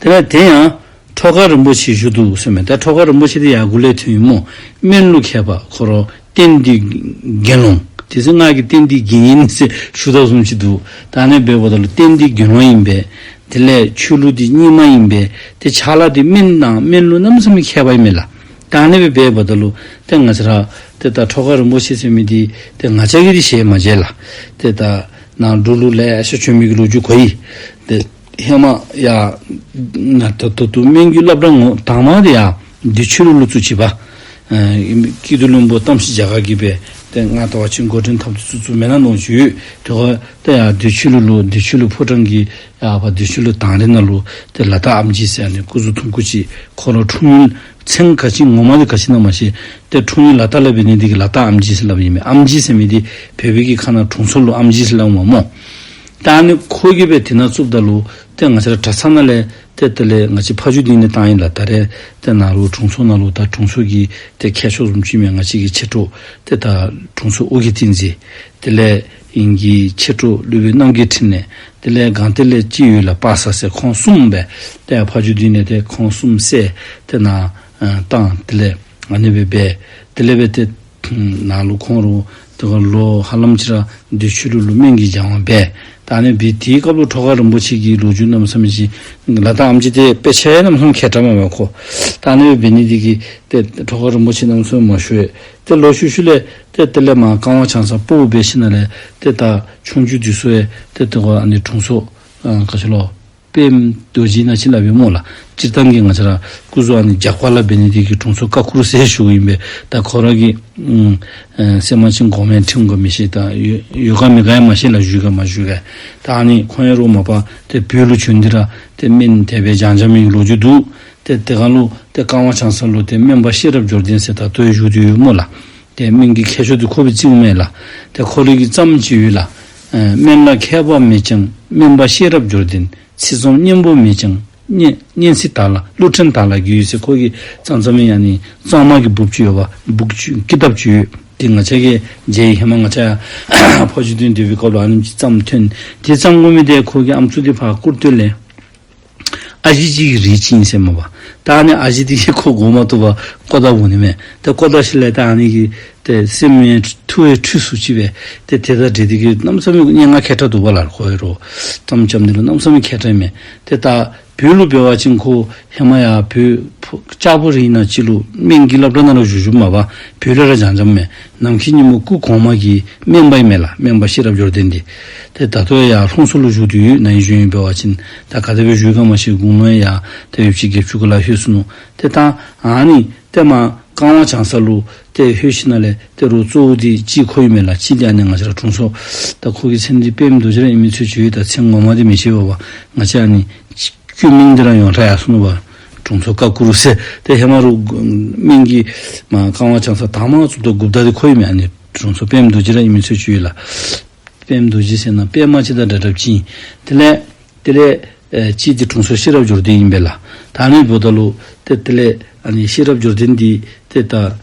དེ་ལས་དེ་ཡང་ཁྲོ་དགའ་རིན་པོ་ཆེ་བཞུགས་འདུག་ཟེར་མས། ཏེ་ཁྲོ་དགའ་རིན་པོ་ཆེ་འདི་ཡར་མགུ་ལས་ཐོན་ཡི་སྨོ། སྨན་ལུ་མཁས་པ་ཁོ་ར་བསྟན་འདི་དགེ་སློང་། དེ་ཚེ་ང་གིས་བསྟན་འདི་དགེ་བསྙེན་ཟེར་ཞུ་དོ་བཟུམ་ཅིག་འདུག། ད་ཨ་ནི་འབདཝ་ད་ལུ་བསྟན་འདི་དགེ་སློང་ཨིན་པས། དེ་ལས་ཆོས་ལུགས་འདི་རྙིང་མ་ཨིན་པས། ཏེ་ཕྱག་ལཱ་འདི་སྨན་དང་སྨན་ལུ་གནམ་མེད་ས་མེད་མཁས་པ་ཨིན་མས་ལགས། ད་ཨ་ནི་སྦེ་འབདཝ་ད་ལུ་ཏེ་ང་བཅས་ར་ཏེ་ད་ཁྲོ་དགའ་རིན་པོ་ཆེ་ཟེར་མི་འདི་ཏེ་ང་བཅས་ཀྱིས་འདི་ཞལ་མ་མཇལ་ལགས། ཏེ་ད་ནཱ་འབྲུག་ལུ་ལེ་ཤ་བྱོན་མི་གི་ལོ་རྒྱུས་གོ་ཡི། ཏེ་ཧེ་མ་ཡར་ནཱ་ད་ད་ལྟོ་སྨན་གྱི་སློབ་གྲྭ་ངོ་དང་པ་འདི་ཡར་བདེ་ཆོས་གླིང་ལུ་བཙུགས་ཅི་པ། ཨ་སྐྱིད་སྡུག་བློན་པོ་གཏམ་ཞིག་རྒྱ་གར་གྱིས་སྦེ་ཏེ་ང་ལྟ་བ་ཅིན་འགོ་འདྲེན་འཐབ་སྟེ་བཙུགས་བཙུགསཔ་མེན་ན་མནོ་ཅི་ཡོད། དེ་ཁར་ཏེ་ཡར་བདེ་ཆོས་གླིང་ལུ་བདེ་ཆོས་གླིང་ཕོ་བྲང་གི་ཡར་ཕར་བདེ་ཆོས་གླིང་དང་རི་ནང་ལུ་ཏེ་ལ་དྭགས་ཨམ་ཆི་ཟེར་ཨ་ནི་སྐུ་གཟུགས་ཐུང་ཀུ་ཅིག། ཁོ་ར་འཁྲུངས་ཡུལ་མཚན་ག་ཅི་ངོ་མ་འདི་ག་ཅི་ཨིན་ན་མ་ཤེས། ཏེ་འཁྲུངས་ཡུལ་ལ་དྭགས་ལས་འབད་ནི་འདི་གིས་ལ་དྭགས་ཨམ་ཆི་ཟེར་སླབ་ཨིན་མས། ཨམ་ཆི་ཟེར་མི་འདི་བོད་པའི་གི་ཁ་ནང་དྲུང་འཚོ་ལུ་ཨམ་ཆི་ཟེར་སླབ་འོང་མས་སྨོ། ད་ཨ་ནི་ཁོ་གིས་སྦེ་དེ་ནང་བཙུགསཔ་ད་ལུ་ཏེ་ང་བཅས་ར་གྲྭ་ཚང་ནང་ལས་ཏེ་དེ་ལས་ང་བཅས་ཕ་ཇོ་སྡིངས་ནང་བཏང་ཡི་ལགས། ད་རེས་ཏེ་ནཱ་ལུ་དྲུང་འཚོ་ནང་ལུ་ད་དྲུང་འཚོ་གི་ཏེ་མཁས་མཆོག་བཟུམ་ཅིག་མས། ང་བཅས་ཀྱི་མཆེད་གྲོགས་ཏེ་ད་དྲུང་འཚོ་ཨོ་རྒྱན་བསྟན་འཛིན། དེ་ལས་ཨིང་གི་མཆེད་གྲོགས་སློབ་དཔོན་རྣམ་རྒྱལ་འཕྲིན་ལས། དེ་ལས་སྒང་སྟེང་ལས་ཅིག་ཡོད་ལགས། པ་སངས་ཟེར། ཁོང་གསུམ་སྦེ་ཏེ་ཕ་ཇོ་སྡིངས་ནང་ཏེ་ཁོང་གསུམ་བསད་དེ་ནཱ་ཨ་བཏང་། དེ་ལས་ཨ་ནི་སྦེ་འབད། དེ་ལས་འབད་ཏེ་ནཱ་ལུ་ཁོང་ར་ཏེ་ལོ་ཧ་ལམ་ཅིག་ར་བདེ་ཆོས་གླིང་ལུ་སྨན་གྱི་སྦྱང་བ་འབད། ད་ ད་ཨ་ནི་སྦེ་དེའི་སྐབས་ལུ་ཁྲོ་དགའ་རིན་པོ་ཆེ་གི་ལོ་རྒྱུས་གནམ་མེད་ས་མེད་ཅིག་ལ་ད་ཨམ་ཅིག་ཏེ་དཔེ་ཆ་ཡང་གནམ་མེད་ས་མེད་མཁས་དྲགས་མས་པ་ཁོ། ད་ཨ་ནི་སྦེ་འབད་ནི་འདི་གིས་ཏེ་ཁྲོ་དགའ་རིན་པོ་ཆེ་གནམ་མེད་ས་མེད་མ་ཞུ་བས། ཏེ་ལོག་ཤུལ་ཤུལ་ལས་ཏེ་དེ་ལས་མར་ཀ་ཝང་བྱང་ས་སྤོ་བོ་འབད་ཞིནམ་ལས་ཏེ་ད་ཆོས་རྒྱུགས་འདི་ཚུ་ཡང་ཏེ་ཏེ་ཁོ་ཨ་ནི་དྲུང་འཚོ་ཨ་ག་ཅི་ལོ་པདྨ་རྡོ་རྗེ་ནང་ཅིག་སླབ་པས་སྨོ་ལགས། སྤྱིར་བཏང་གི་ང་བཅས་ར་སྐུ་གཟུགས་ཨ་ནི་རྒྱབ་ཁ་ལས་འབད་ནི་འདི་གིས་དྲུང་འཚོ་ཀ་ཀུ་རུ་ཟེར་ཞུཝ་ཨིན་པས། ད་ཁོ་ར་གི་ཨུམ་ཨེ་སེམས་མ་ཅིག་དགོངསམ་ཁྲེལཝ་ག་མི་ཤེས། ད་ཡོད་ཡོད་ག་མེད་ག་ཡང་མ་ཤེས་ལགས། བཞུགས་ག་མ་བཞུགས་ག། ད་ཨ་ནི་ཁོང་ཡང་རོགས་མ་པ་ཏེ་བོད་ལུ་བྱོན་ཏེ་ར་ཏེ་སྨན་དེ་སྦེ་སྦྱང་སྦྱང་མི་ལོ་རྒྱུས་འདུག། ཏེ་དེ་སྒང་ལུ་ཏེ་ཀ་ཝང་བྱང་ས་ལུ་ཏེ་སྨན་པ་ཤེས་རབ་འབྱོར་ལྡན་ཟེར་ད་ལྟོ་ཡང་བཞུགས་ཏེ་ཡོད་སྨོ་ལགས། ཏེ་སྨན་གྱི་མཁས་མཆོག་འདི་ཁོ་སྦེ་རྩིཝ་མས་ལགས། ཏེ་ཁོ་རའི་གི་རྩོམ་ཅིག་ཡོད་ལགས། ཨེ་སྨན་ལ་མཁས་པ་མེད་ཀྱང་སྨན་པ་ཤེས་རབ་འབྱོར་ལྡན། ཚིག་རྩོམ་སྙན་པོ་མེད་ཀྱང་སྙན་སྙན་ཚིག་དག་ལ་གླུ་ཕྲན་དག་ལ་རྒྱུས་ཡོད་ཟེར་ཁོ་གིས་བརྩམས་བརྩམས་མི་ཨ་ནི་གཙང་མ་གི་སྦུག་ཅིག་ཡོད་པ། སྦུག་ཅིག་ཀི་ཏབ་ཅིག་ཡོད། ཏེ་ང་བཅས་ཀྱིས་མཇལ་ཡི། ཧེ་མ་ང་བཅས་ཕོ་ཆེན་སྡོད་པའི་སྐབས་ལུ་ཨ་ནི་ཅིག་བརྩམས་ཐོན། ཏེ་བརྩམས་དགོ་མི་འདི་ཁོ་གི་ཨམ་སྲུ་འདི་ཕར་བཀུར་སྟོད་ལས་ཨ་ཞེ་ཅིག་གི་རིགས་ཅིག་ཨིན་ཟེར་མས་པ། ད་ཨ་ནི་ཨ་ཞེ་འདི་གིས་ཁོ་དགོ་མ་བཏུབ་པར་བཀོ་ད་འོང་ནི་མས། ཏེ་བཀོ་ད་ཞིནམ་ལས་ད་ཨ་ནི་གི་ཏེ་སེམས་ཡང་ཐུགས་ཡང་འཁྲུལ་སུ་ཅིག་སྦེ་ཏེ་དེ་དང་འབྲེལ་ཏེ་གིས་གནམ་མེད་ས་མེད་སྙན་ངག་མཁས་དྲགས་འདུག་པ་ལགས། ཁོ་ཡང་རོགས་བརྩམས་བརྩམས་ནི་ལུ་གནམ་མེད་ས་མེད་མཁས་དྲགས་མས། ཏེ་ད་བོད་ལུ་འབད་བ་ཅིན་ཁོ་ཧེ་མ་ཡར་བོད་ཕོ་ལྕགས་ཕོ་རི་ནང་ཅིག་ལུ་སྨན་གྱི་སློབ་གྲྭ་ནང་ལུ་བཞུགས་བཞུགསཔ་མས་པ། བོད་ལས་ར་སྦྱངས་སྦྱངསམ་མས། ནམ་མཁའི་སྙིང་པོ་སྐུ་གོང་མ་གི་སྨན་པ་ཨིན་མས་ལགས། སྨན་པ་ཤེས་རབ་འབྱོར་ལྡན་འདི། ཏེ་ད་ལྟོ་ཡང་ལྷུང་བཟེད་ལུ་བཞུགས་ཏེ་ཡོད། ན་ཧིང་གཞེས་ཧིང་འབད་བ་ཅིན་ད་ག་དེ་སྦེ་བཞུགས་ག་མ་ཤེས། དགུང་ལོ་ཡང་ཏེ་ཡོད་ཅིག་བརྒྱད་ཅུ་གུ་ལུ་ལྷོད་སོ་ནུག། ཏེ་ད་ཨ་ནི་ཏེ་མར་ཀ་ཝང་བྱང་ས་ལུ་ཏེ་ལྷོད་ཞིནམ་ལས་ཏེ་རོགས་གཙོ་བོ་འདི་གཅིག་ཁོ་ཨིན་མས་ལགས། གཅིག་འདི་ཨ་ནི་ང་བཅས་ར་དྲུང་འཚོ། ད་ཁོ་གི་མཚན་འདི་པདྨ་རྡོ་རྗེ་ར་ཨིན་མི་ཚོད་ཅིག་ཡོད། ད་མཚན་ངོ་མ་འདི་མི་ཤེས་པས་པ། ང་བཅས་ཨ་ནི་སྐྱེ་མིང་འདི་ར་ཡོངས་གྲགས་ཡར་སོ་ནུག་པ། དྲུང་འཚོ་ཀ་ཀུ་རུ་ཟེར། ཏེ་ཧེ་མ་རོགས་སྨན་གྱི་མར་ཀ་ཝང་བྱང་ས་དང་པ་བཙུགས་ད་འགོ་བདག་འདི་ཁོ་ཨིན་མས། ཨ་ནི་དྲུང་འཚོ་པདྨ་རྡོ་རྗེ་ར་ཨིན་མི་ཚོད་ཅིག་ཡོད་ལགས། པདྨ་རྡོ་རྗེ་ཟེར་ན་པདྨ་ཅིག་དང་འདྲ་འདྲཝ་ཅིག། དེ་ལས་དེ་ལས་ཨེ་གཅིག་འདི་དྲུང་འཚོ་ཤེས་རབ་འབྱོར་ལྡན་ཨིན་པས་ལགས། ད་ཨ་ནི་འབདཝ་ད་ལུ་ཏེ་དེ་ལས་ཨ་ནི་ཤེས་རབ་འབྱོར་ལྡན་འདི་ཏེ་ད་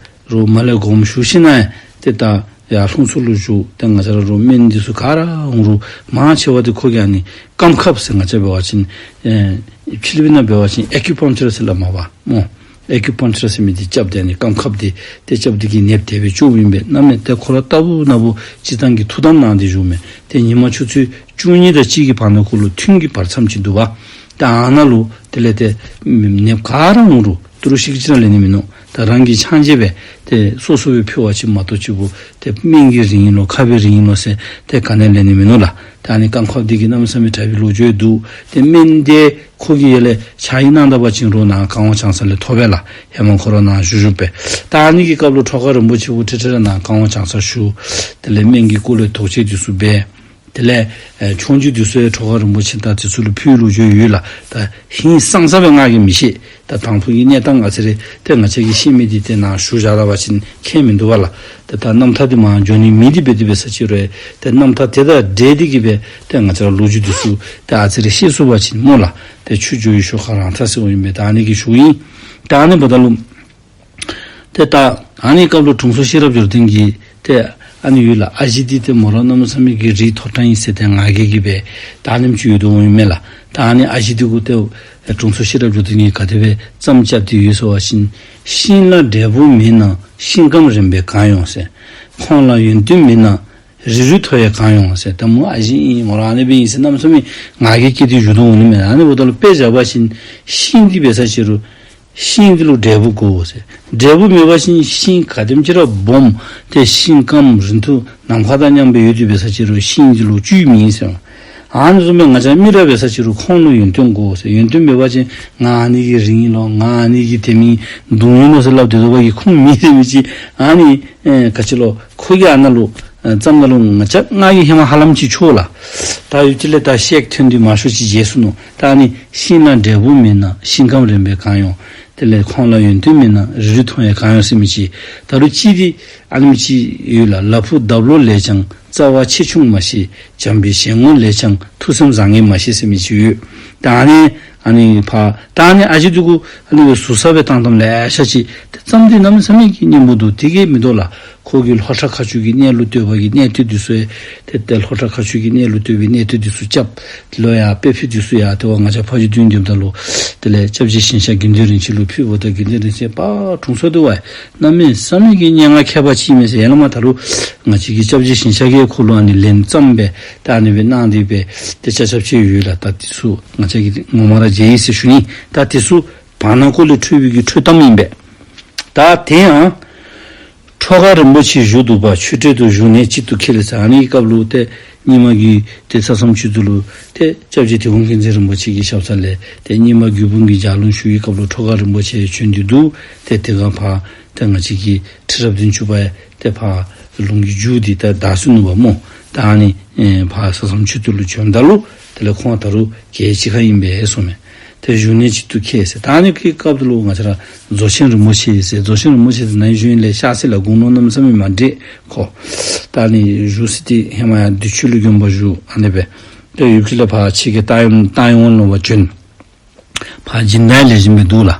རོགས་མར་ལས་དགོངསམ་ཞུ་ཞིནམ་ལས་ཏེ་ད་ཡར་ལྷུང་བཟེད་ལུ་བཞུགས། ཏེ་ང་བཅས་ར་རོགས་སྨན་འདི་ཚུ་ག་ར་འོང་རུང་མང་ཆེ་བ་འདི་ཁོ་གིས་ཨ་ནི་རྐངམ་ཁབ་ཟེར་ང་བཅས་འབད་བ་ཅིན་ཨེ་ཕྱི་གླིང་པའི་ནང་འབད་བ་ཅིན་ཨེ་ཀུ་པང་ཅར་ཟེར་སླབ་མས་པ་སྨོ། ཨེ་ཀུ་པང་ཅར་ཟེར་མི་འདི་རྐྱབ་སྟེ་ཨ་ནི་རྐངམ་ཁབ་འདི་ཏེ་རྐྱབ་སྟེ་གིས་ནདཔ་དེ་སྦེ་བཅོསཔ་ཨིན་པས། གནམ་མེད་ཏེ་ཁོ་ར་རྟག་བུ་ན་བུ་སྤྱིར་བཏང་གི་ཐུགས་དམ་གནང་སྟེ་བཞུགས་མས། ཏེ་ཉིན་མ་ཆུ་ཚོད་བཅུ་གཉིས་དང་གཅིག་གི་བར་ན་གུ་ལུ་ཐུན་གྱི་བར་མཚམས་ཅིག་འདུག་པ། ཏེ་ཨ་ནཱ་ལུ་དེ་ལས་ཏེ་ནདཔ་ག་ར་འོང་རུང་ཏི་རུ་ཤིག་ཅིག་ར་ལེན་ནི་མིན་ནུག། ད་རང་གིས་ཕྱག་མཇལ་སྦེ་ཏེ་སོ་སོ་སྦེ་ཕུལ་བ་ཅིན་མ་གཏོགས་ཅིག་པོ་ཏེ་སྨན་གྱི་རིན་ཨིན་ལོ་ཁབ་པའི་རིན་ཨིན་ལོ་ཟེར་ཏེ་ག་ནི་ཡང་ལེན་ནི་མིན་ནུག་ལགས། ད་ཨ་ནི་རྐངམ་ཁབ་འདི་གིས་གནམ་མེད་ས་མེད་དྲག་པའི་ལོ་རྒྱུས་འདུག། ཏེ་སྨན་འདི་ཁོ་གིས་ཡར་ལས་ཕྱག་ཡིག་གནང་ད་པ་ཅིན་རོགས་ནཱ་ཀ་ཝང་བྱང་ས་ལས་ཐོབ་པས་ལགས། ཧེ་མ་ཁོ་ར་ནཱ་བཞུགས་བཞུགསཔ་སྦེ། ད་ཨ་ནི་གི་སྐབས་ལུ་ཁྲོ་དགའ་རིན་པོ་ཆེ་ཁོ་ཁྲིད་ཁྲིད་ར་ནཱ་ཀ་ཝང་བྱང་ས་བཞུགས། དེ་ལས་སྨན་གྱི་སྐོར་ལས་དོགས་དཔྱད་འདི་ཚུ་འབད། དེ་ལས་ཨེ་ཆོས་རྒྱུགས་འདི་ཚུ་ཡང་ཁྲོ་དགའ་རིན་པོ་ཆེ་དང་འདི་ཚུ་ལུ་ཕུལ་ལོ་རྒྱུས་ཡོད་ལགས། ད་ཧིང་སངས་ས་སྦེ་ང་གིས་མི་ཤེས། ད་དང་ཕུ་གི་གནས་སྟངས་ཨ་ཙི་རེ་ཏེ་ང་བཅས་ཀྱིས་ཤེས་མི་འདི་ཏེ་ནཱ་ཞུ་བཞག་ད་པ་ཅིན་ཁྱད་མིན་འདུག་པ་ལགས། ཏེ་ད་རྣམ་ཐར་འདི་མར་འགྱོ་ནི་མེད་དེ་འབད་དེ་འབད་ས་ཅིག་རུང་ཏེ་རྣམ་ཐར་དེ་དང་འབྲེལ་ཏེ་གིས་སྦེ་ཏེ་ང་བཅས་ར་ལོ་རྒྱུས་འདི་ཚུ་ཏེ་ཨ་ཙི་རེ་ཤེས་ཚུགས་པ་ཅིན་སྨོ་ལགས། ཏེ་ཆུ་འགྱོ་བའི་ཤོག་ཁ་རང་འཐག་ཟེར་འོང་ཨིན་པས། ད་ཨ་ནི་གི་ཞུཝ་ཨིན། ད་ཨ་ནི་འབདཝ་ད་ལུ་ཏེ་ད་ཨ་ནི་སྐབས་ལུ་དྲུང་འཚོ་ཤེས་རབ་འབྱོར་ལྡན་གྱིས་ཏེ་ཨ་ནི་ཡོད་ལགས། ཨ་ཞེ་འདི་ཏེ་མོ་ར་གནམ་མེད་ས་མེད་ཀྱི་རིགས་མཐོ་དྲགས་ཨིན་ཟེར་ཏེ་ང་རྒྱལ་གྱིས་སྦེ་ད་ཨ་ནེམ་ཅིག་ཡོད་དོ་འོང་ཨིན་མས་ལགས། ད་ཨ་ནི་ཨ་ཞེ་འདི་གུ་ཏེ་དྲུང་འཚོ་ཤེས་རབ་འབྱོར་ལྡན་གྱིས་ག་དེ་སྦེ་བརྩམས་རྐྱབ་སྟེ་ཡོད་ཟེར་བ་ཅིན། ཤིང་ལ་འབྲས་བུ་མེད་ན་ཤིང་སྐམ་རན་པས་གང་ཡོང་ཟེར། ཁོང་ལ་ཡོན་ཏན་མེད་ན་རིལ་རིལ་མཐོ་ཡང་གང་ཡོང་ཟེར། ད་མོ་ཨ་ཞེ་ཨིན་མོ་ར་ཨ་ནི་སྦེ་ཨིན་ཟེར་གནམ་མེད་ས་མེད་ང་རྒྱལ་སྐྱེས་ཏེ་བཞུགས་དོ་འོང་ནི་མས། ཨ་ནི་འབདཝ་ད་ལུ་དཔེ་བཞག་པ་ཅིན་ཤིང་འདི་འབད་ས་ཅིག་རུང་ཤིང་འདི་ལུ་འབྲས་བུ་དགོ་ཟེར། འབྲས་བུ་མེད་པ་ཅིན་ཤིང་ག་དེམ་ཅིག་ར་སྦོམ་ཏེ་ཤིང་སྐམ་རིང་ཐུང་ནམ་མཁའ་དང་མཉམ་སྦེ་ཡོད་དེ་འབད་ས་ཅིག་རུང་ཤིང་འདི་ལུ་བཅུད་མེད་ཟེར། ཨ་ནི་བཟུམ་སྦེ་ང་བཅས་མི་ར་འབད་ས་ཅིག་རུང་ཁོང་ལུ་ཡོན་ཏན་དགོ་ཟེར། ཡོན་ཏན་མེད་པ་ཅིན་ང་ཨ་ནི་གི་རིང་ཨིན་ལོ་ང་ཨ་ནི་གི་དེ་མིན་གདུང་ཨིན་ལོ་ཟེར་སླབ་སྡོད་དོ་བ་གི་ཁུངས་མེད་ཟེར་མི་ཅིག། ཨ་ནི་ཨེ་ག་ཅི་ལོ་ཁོ་གིས་ཨ་ནཱ་ལུ་ཨེ་བརྩམས་ད་ལུ་ང་བཅས་ང་གིས་ཧེ་མ་ཧ་ལམ་ཅིག་ཆོད་ལགས། ད་ཡུདཔ་ཅིག་ལས་ད་ཤེག་ཐོན་ཏེ་མང་ཤོས་ཅིག་བརྗེད་སོ་ནུག། ད་ཨ་ནི་ཤིང་ལ་འབྲས་བུ་མེད་ན་ཤིང་སྐམ་རན་པས་གང་ཡོང་། དེ་ལས་ཁོང་ལ་ཡོན་ཏན་མེད་ན་རིལ་རིལ་མཐོ་ཡང་གང་ཡོང་ཟེར་མི་ཅིག། ད་རུང་གཅིག་འདི་ཨ་ནེམ་ཅིག་ཡོད་ལགས། ལ་ཕུག་འདབ་ལོ་ལས་ཀྱང་རྩ་བ་ཆེ་ཆུང་མ་ཤེས། བྱམས་པའི་ཞལ་ངོ་ལས་ཀྱང་ཐུགས་སེམས་བཟང་ངན་མ་ཤེས་ཟེར་མི་ཅིག་ཡོད། ད་ཨ་ནི་ཨ་ནི་ཕར་ད་ཨ་ནི་ཨ་ཞེ་འདི་གུ་ཨ་ནི་སྦེ་ཟུར་ཟ་སྦེ་བཏང་བཏངམ་ལེ་ཤ་ཅིག་ཏེ་བརྩམས་ཏེ་གནམ་མེད་ས་མེད་ཀྱི་སྙན་པོ་འདུག། དེ་གིས་མི་དོ་ལགས། ཁོ་གིས་ལྷོ་བྲག་མཁར་ཆུ་གི་གནས་ལུ་སྟོད་པ་གི་གནས་སྟོད་འདི་ཚུ་ཡང་ཏེ་ཏེ་ལྷོ་བྲག་མཁར་ཆུ་གི་གནས་ལུ་སྟོད་པའི་གནས་སྟོད་འདི་ཚུ་རྐྱབ། ལོག་ཡར་དཔལ་ཕུག་འདི་ཚུ་ཡང་ཏེ་འབད་ང་བཅས་ཕ་ཇོ་སྡིངས་སྡོདཔ་ད་ལུ་དེ་ལས་སྐྱབས་རྗེ་ཞིང་གཤེགས་དགེ་འདུན་རིན་ཆེན་ལུ་ཕུལཝ་ད་དགེ་འདུན་རིན་ཆེན་ཕར་དྲུང་འཚོ་སྡོད་པ་ཡང་གནམ་མེད་ས་མེད་ཀྱི་སྙན་ངག་མཁས་པ་ཅིག་ཨིན་མས་ཟེར། ཡར་ལས་མར་ད་རུང་ང་བཅས་ཀྱི་སྐྱབས་རྗེ་ཞིང་གཤེགས་ཀྱིས་ཁོ་ལུ་ཨ་ནི་ལན་བརྩམས་སྦེ་ད་ཨ་ནི་སྦེ་གནང་སྟེ་སྦེ་ཏེ་ཅ་ཆས་ཅིག་ཡོད་ལགས། ད་འདི་ཚུ་ང་བཅས་ཀྱིས་ངོ་མ་ར་མཇལ་ཡི་ཟེར་ཞུ་ནི། ད་འདི་ཚུ་བར་ན་ཀོ་ལས་འཕྲོས་པའི་གི་འཕྲོས་གཏམ་ཨིན་པས། ད་དེ་ཡང་ཁྲོ་དགའ་རིན་པོ་ཆེ་བཞུགས་འདུག་པ། ཆོས་གྲལ་དུ་བཞུགས་ནས་གཅིག་ཏུ་ཁེལ་ཟེར། ཨ་ནི་གི་སྐབས་ལུ་ཏེ་རྙིང་མ་གི་ཏེ་ས་མཚམས་ཆོས་རྟོགས་ལུ་ཏེ་སྐྱབས་རྗེ་དིལ་མགོ་མཁྱེན་བརྩེ་རིན་པོ་ཆེ་གི་ཞབས་ས་ལས་ཏེ་རྙིང་མ་རྒྱུད་འབུམ་གྱི་ལྗགས་ལུང་ཞུ་བའི་སྐབས་ལུ་ཁྲོ་དགའ་རིན་པོ་ཆེ་བྱོན་ཏེ་འདུག། ཏེ་དེ་སྒང་ཕར་ཏེ་ང་བཅས་ཀྱི་ཁྲི་རབས་བདུན་ཅུ་པ་ཡང་ཏེ་ཕར་ལུང་གི་མཇུག་འདི་ད་བདའ་སོ་ནུག་པ་སྨོ། ད་ཨ་ནི་ཨེ་ཕར་ས་མཚམས་ཆོས་རྟོགས་ལུ་བྱོནམ་ད་ལུ་དེ་ལས་ཁོང་ད་རུང་གྱལ་གཅིག་ཁར་ཨིན་པས་གསུངམ་མས། ཏེ་བཞུགས་གནས་གཅིག་ཏུ་ཁེལ་ཟེར། ད་ཨ་ནི་གི་སྐབས་ལུ་ང་བཅས་ར་རྫོགས་ཆེན་རིན་པོ་ཆེ་ཟེར། རྫོགས་ཆེན་རིན་པོ་ཆེ་དེ་ནཱ་ཡང་ཞུ་ཡི་ལགས། ཤར་གསེང་ལ་དགུང་ལོ་གནམ་མེད་ས་མེད་མ་འདྲེས་ཁོ། ད་ཨ་ནི་བཞུགས་ས་འདི་ཧེ་མ་ཡར་བདེ་ཆོས་ལུ་དགོན་པ་བཞུགས། ཨ་ནི་སྦེ་ཏེ་ཡུདཔ་ཅིག་ལས་ཕར་ཕྱི་རྒྱལ་ཏཱ་ཡོན་ཏཱ་ཡོན་ཝན་ལུ་ཕར་བྱོན། ཕར་སྦྱིན་བདག་ལེགས་ཤོམ་སྦེ་འདུག་ལགས།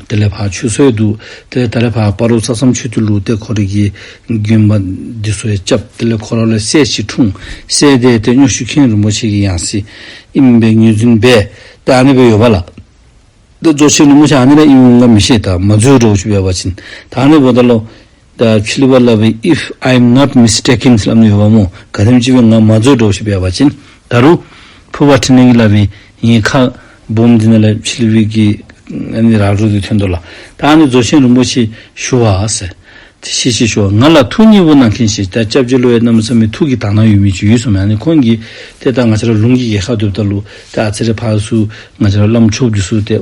དེ་ལས་ཕར་ཆོས་ཚོགས་འདུག། དེ་ལས་ད་རེས་ཕར་སྤ་རོ་ས་མཚམས་ཆོས་རྟོགས་ལུ་ཏེ་ཁོ་རའི་གི་དགོན་པ་འདི་ཚུ་ཡང་རྐྱབ། དེ་ལས་ཁོ་ར་ལུ་སྲས་ཅིག་འཁྲུངས། སྲས་དེ་ཏེ་སྨྱོ་ཤུལ་མཁན་རིན་པོ་ཆེ་གི་ཡང་སྲིད་ཨིནམ་སྦེ་ངོས་འཛིན་འབད། ད་ཨ་ནི་སྦེ་ཡོདཔ་ལགས། ད་རྫོགས་ཆེན་རིན་པོ་ཆེ་ཨ་ནི་ར་ཨིན་འོང་ག་མི་ཤེས། ད་མ་རྫོགས་འདྲཝ་ཅིག་འབད་བ་ཅིན་ད་ཨ་ནི་འབདཝ་ད་ལུ་ད་ཕྱི་གླིང་པ་སླབ་པའི་if I am not mistaken ཟེར་སླབ་ནི་ཡོདཔ་སྨོ། ག་དེམ་ཅིག་སྦེ་ང་མ་རྫོགས་འདྲཝ་ཅིག་འབད་བ་ཅིན་ད་རུང་ཕུར་པ་འཕྲིན་ལས་ཀྱིས་སླབ་པའི་ངེའི་ཁ་སྦོམ་འདི་ནང་ལས་ཕྱི་གླིང་པའི་གི་ཨ་ནི་རག་རུ་འདི་ཐོན་དོ་ལགས། ད་ཨ་ནི་རྫོགས་ཆེན་རིན་པོ་ཆེ་ཞུ་བ་ཟེར། ཏེ་ཤེས་ཤེས་ཞུ་བ། ང་ལ་ཐུགས་མཉེས་པོ་གནང་མཁན་ཞིག། ད་སྐྱབས་རྗེ་ལུ་ཡང་གནམ་མེད་ས་མེད་ཐུགས་ཀྱི་དག་སྣང་ཡོད་མི་ཅིག་ཡོད་གསུངམ་མས། ཨ་ནི་ཁོང་གིས་ཏེ་ད་ང་བཅས་ར་ལུང་གི་རྒྱལ་ཁ་སྡོདཔ་ད་ལུ་ད་ཨ་ཙི་རེ་ཕར་ཚུར་ང་བཅས་ར་བླམ་ཆོསཔ་འདི་ཚུ་ཏེ་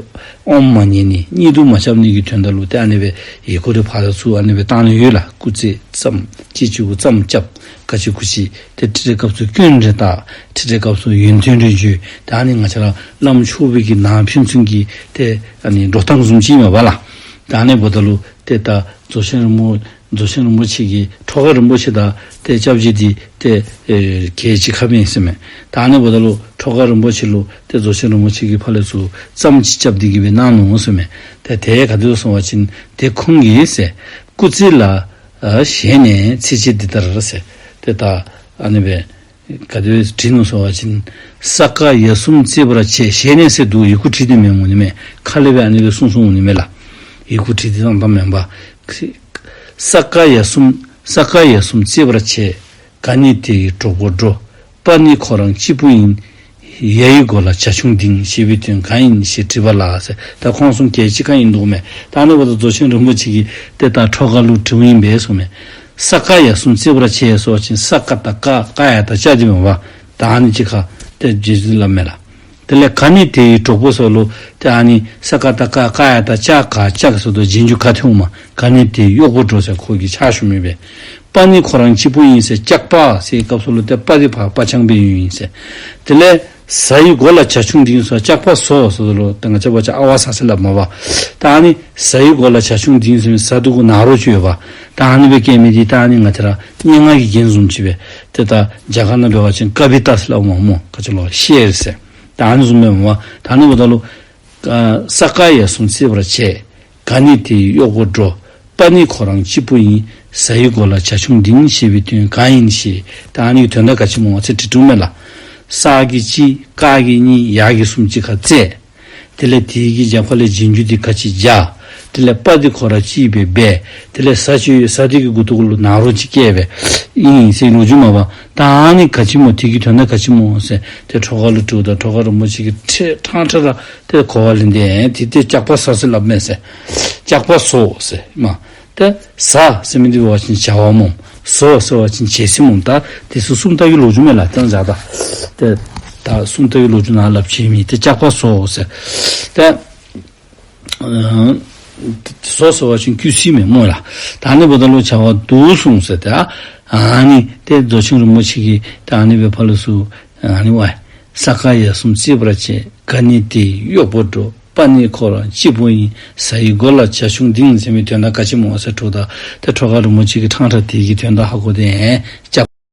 ཨོམ་མ་ཉན་ནི་གཉིད་དུ་མ་རྐྱབ་ནི་གི་དོན་དག་ལུ་ཏེ་ཨ་ནི་སྦེ་ཡི་གུ་རེ་ཕར་ཚུར་ཨ་ནི་སྦེ་བཏང་ནི་ཡོད་ལགས། སྐུ་རྩེད་རྩོམ་ཅིག་ཅིག་གུ་རྩོམ་རྐྱབ། ག་ཅི་གུ་ཅི་ཏེ་ཁྲིད་ཁྲིད་སྐབས་སུ་སྐྱོན་རེ་བལྟ། ཁྲིད་ཁྲིད་སྐབས་སུ་ཡོན་ཏན་རེ་བརྗོད། ད་ཨ་ནི་ང་བཅས་ར་བླམ་ཆོསཔ་གི་ནང་ཕན་ཚུན་གྱི་ཏེ་ཨ་ནི་འགྲོ་སྟངས་བཟུམ་ཅིག་ཨིན་མས་པ་ལགས། ད་ཨ་ནི་འབདཝ་ད་ལུ་ཏེ་ད་རྫོགས་ཆེན་རིན་པོ་རྫོགས་ཆེན་རིན་པོ་ཆེ་གིས་ཁྲོ་དགའ་རིན་པོ་ཆེ་དང་ཏེ་སྐྱབས་རྗེ་འདི་ཏེ་ཨེ་གྱལ་གཅིག་ཁར་སྦེ་ཨིན་ཟེར་མས། ད་ཨ་ནི་འབདཝ་ད་ལུ་ཁྲོ་དགའ་རིན་པོ་ཆེ་ལུ་ཏེ་རྫོགས་ཆེན་རིན་པོ་ཆེ་གིས་ཕར་ལས་ཚུར་རྩོམ་ཅིག་རྐྱབ་སྟེ་གི་སྦེ་གནང་ནུག་ཟེར་མས། ཏེ་དེ་ག་དེ་སྦེ་ཟེར་བ་ཅིན་ཏེ་ཁོང་གིས་ཟེར་སྐུ་རྩེད་ལ་ཨ་ཞལ་ནས་ཚིགས་བཅད་འདི་ལྟར་ཟེར། ཏེ་ད་ཨ་ནི་སྦེ་ག་དེ་སྦེ་བྲིས་ནུག་ཟེར་བ་ཅིན་ས་ཀ་ཡ་གསུམ་རྩེ་བར་བྱེད། ཞལ་ནས་ཟེར་འདུག། ཡི་གུ་བྲིས་ཏེ་མེན་འོང་ནི་མས། ཁ་ལས་སྦེ་ཨ་ནི་སྦེ་གསུངས་གསུངསམ་འོང་ནི་མས་ལགས། ཡི་གུ་བྲིས་ཏེ་བཏང་བཏངམ་མེན་པར། ས་ཀ་ཡ་གསུམ་ས་ཀ་ཡ་གསུམ་རྩེ་བར་བྱེད། ག་ནི་དེ་ཡི་གྲོགས་པོར་འགྲོ། པ་ནི་ཁོ་རང་གཅིག་པུ་ཡིན། ཡ་ཡི་མགོ་ལ་བྱ་ཁྱུང་ལྡིང་ཞེས་པའི་དོན་གང་ཡིན་ཞེས་དྲིས་པ་ལ་ཟེར། ད་ཁོང་གསུམ་གྱལ་གཅིག་ཁར་ཨིན་འདུག་མས། ད་ཨ་ནི་འབདཝ་ད་རྫོགས་ཆེན་རིན་པོ་ཆེ་གིས་ཏེ་ད་ཁྲོ་དགའ་ལུ་དྲིཝ་ཨིན་པས་གསུངམ་མས། ས་ཀ་ཡ་གསུམ་རྩེ་བར་བྱེད་ཟེར་བ་ཅིན་ས་ཀ་དང་ཀ་ཀ་ཡ་དང་ཅ་འདི་མས་པ། ད་ཨ་ནི་གཅིག་ཁར་ཏེ་རྗེས་སུ་སླབ་མས་ལགས། དེ་ལས་ག་ནི་དེ་ཡི་གྲོགས་པོ་ཟེར་ལུ་ཏེ་ཨ་ནི་ས་ཀ་དང་ཀ་ཀ་ཡ་དང་ཅ་ག་ཅག་ཟེར་དོ་རྗེས་འཇུག་ག་ཏེ་འོངམ། ག་ནི་དེ་ཡི་གཡོག་པོར་འགྲོ་ཟེར་ཁོ་གིས་ཕྱག་ཞུ་མི་སྦེ། པ་ནི་ཁོ་རང་གཅིག་པུ་ཡིན་ཟེར། སྐྱག་པ་ཟེར་སྐབས་སུ་ལུ་ཏེ་པ་འདི་ཕར་པ་ཆང་འབད་ཡོདཔ་ཨིན་ཟེར། དེ་ལས་བཟའ་ཡི་མགོ་ལ་བྱ་ཁྱུང་ལྡིང་ཟེར། སྐྱག་པ་ཟོ་ཟེར་ལོ། ཏེ་ང་བཅས་བ་ཅིན་ཨ་ཝ་ཟ་ཟེར་སླབ་མས་པ། ད་ཨ་ནི་བཟའ་ཡི་མགོ་ལ་བྱ་ཁྱུང་ལྡིང་ཟེར་མི་བཟའ་འདི་གུ་ནཱ་རོ་ཅིག་ཡོད་པ། ད་ཨ་ནི་སྦེ་བཀལ་མི་འདི་ད་ཨ་ནི་ང་བཅས་ར་སྙན་ངག་གི་རྒྱན་བཟུམ་ཅིག་སྦེ། ཏེ་ད་རྒྱ་གར་ནང་འབད་བ་ཅིན་ཀ་བི་ཏ་ཟེར་སླབ་མས་སྨོ། ག་ཅི་ལོ་ཤེར་ཟེར། ད་ཨ་ནི་བཟུམ་སྦེ་མས་པ། ད་ཨ་ནི་འབདཝ་ད་ལུ་ཨ་ས་ཀ་ཡ་གསུམ་རྩེ་བར་བྱེད། ག་ནི་དེ་ཡི་གཡོག་པོར་འགྲོ། པ་ནི་ཁོ་རང་གཅིག་པུ་ཡིན། བཟའ་ཡི་མགོ་ལ་བྱ་ཁྱུང་ལྡིང་ཞེས་པའི་དོན་གང་ཡིན་ཞེས། ད་ཨ་ནི་གི་དོན་དག་ག་ཅི་སྨོ་ཟེར་དྲི་དྲིཝ་མས་ལགས། ས་གི་གཅིག་ཀ་གི་གཉིས་ཡ་གི་གསུམ་གཅིག་ཁར་རྩེ། དེ་ལས་དེ་གི་རྒྱབ་ཁ་ལས་རྗེས་འཇུག་འདི་ག་ཅི་བྱ། དེ་ལས་པ་འདི་ཁོ་ར་གཅིག་སྦེ་འབད། དེ་ལས་བཟའ་ཅིག་ཡོད། བཟའ་འདི་གི་མགུ་ཏོ་གུ་ལུ་ནཱ་རོ་ཅིག་བཀལ་སྦེ་ཨིན་ཟེར་ལོ་རྒྱུས་མས་པ། ད་ཨ་ནི་ག་ཅི་སྨོ། དེ་གི་དོན་དག་ག་ཅི་སྨོ་ཟེར་ཏེ་ཁྲོ་དགའ་ལུ་དྲིཝ་ད་ཁྲོ་དགའ་རིན་པོ་ཆེ་གིས་ཁྲེ་ཁྲང་ཁྲ་ར་ཏེ་གོ་བ་ལེན་ཏེ་ཨེ་དེ་ཏེ་སྐྱག་པ་ཟ་ཟེར་སླབ་མས་ཟེར། སྐྱག་པ་ཟོ་ཟེར་མས། ཏེ་ཟ་ཟེར་མི་འདི་འབད་བ་ཅིན་བྱ་བ་སྨོ། ཟོ་ཟེར་བ་ཅིན་བྱེད་ས་སྨོ། ད་དེ་ཚུ་སུམ་རྟགས་ཀྱི་ལོ་རྒྱུས་མས་ལགས། ཏེ་ཟ་ད་ཏེ་ད་སུམ་རྟགས་ཀྱི་ལོ་རྒྱུས་ནང་སླབ་ཅི་མི་ཏེ་སྐྱག་པ་ཟོ་ཟེར། ཏེ་ཨ་ཟོ་ཟེར་བ་ཅིན་བརྐུ་ས་མས་སྨོ་ལགས། ད་ཨ་ནི་འབདཝ་ད་ལུ་བྱ་བ་འདུག་གསུངས་ཟེར། ཏེ་ཨ་ནི་ཏེ་རྫོགས་ཆེན་རིན་པོ་ཆེ་གིས་ད་ཨ་ནི་སྦེ་ཕར་ལས་ཚུར་ཨ་ནི་ཝའི་ས་ཀ་ཡ་གསུམ་རྩེ་བར་བྱེད། ག་ནི་དེ་ཡི་གཡོག་པོར་འགྲོ། པ་ནི་ཁོ་རང་གཅིག་པུ་ཡིན། བཟའ་ཡི་མགོ་ལ་བྱ་ཁྱུང་ལྡིང་ཟེར་མི་དོན་དག་ག་ཅི་སྨོ་ཟེར་དྲིཝ་ད་ཏེ་ཁྲོ་དགའ་རིན་པོ་ཆེ་གིས་ཁྲང་ཁྲ་དེ་གི་དོན་དག་ཧ་གོ་སྟེ་ཨེ་སྐྱག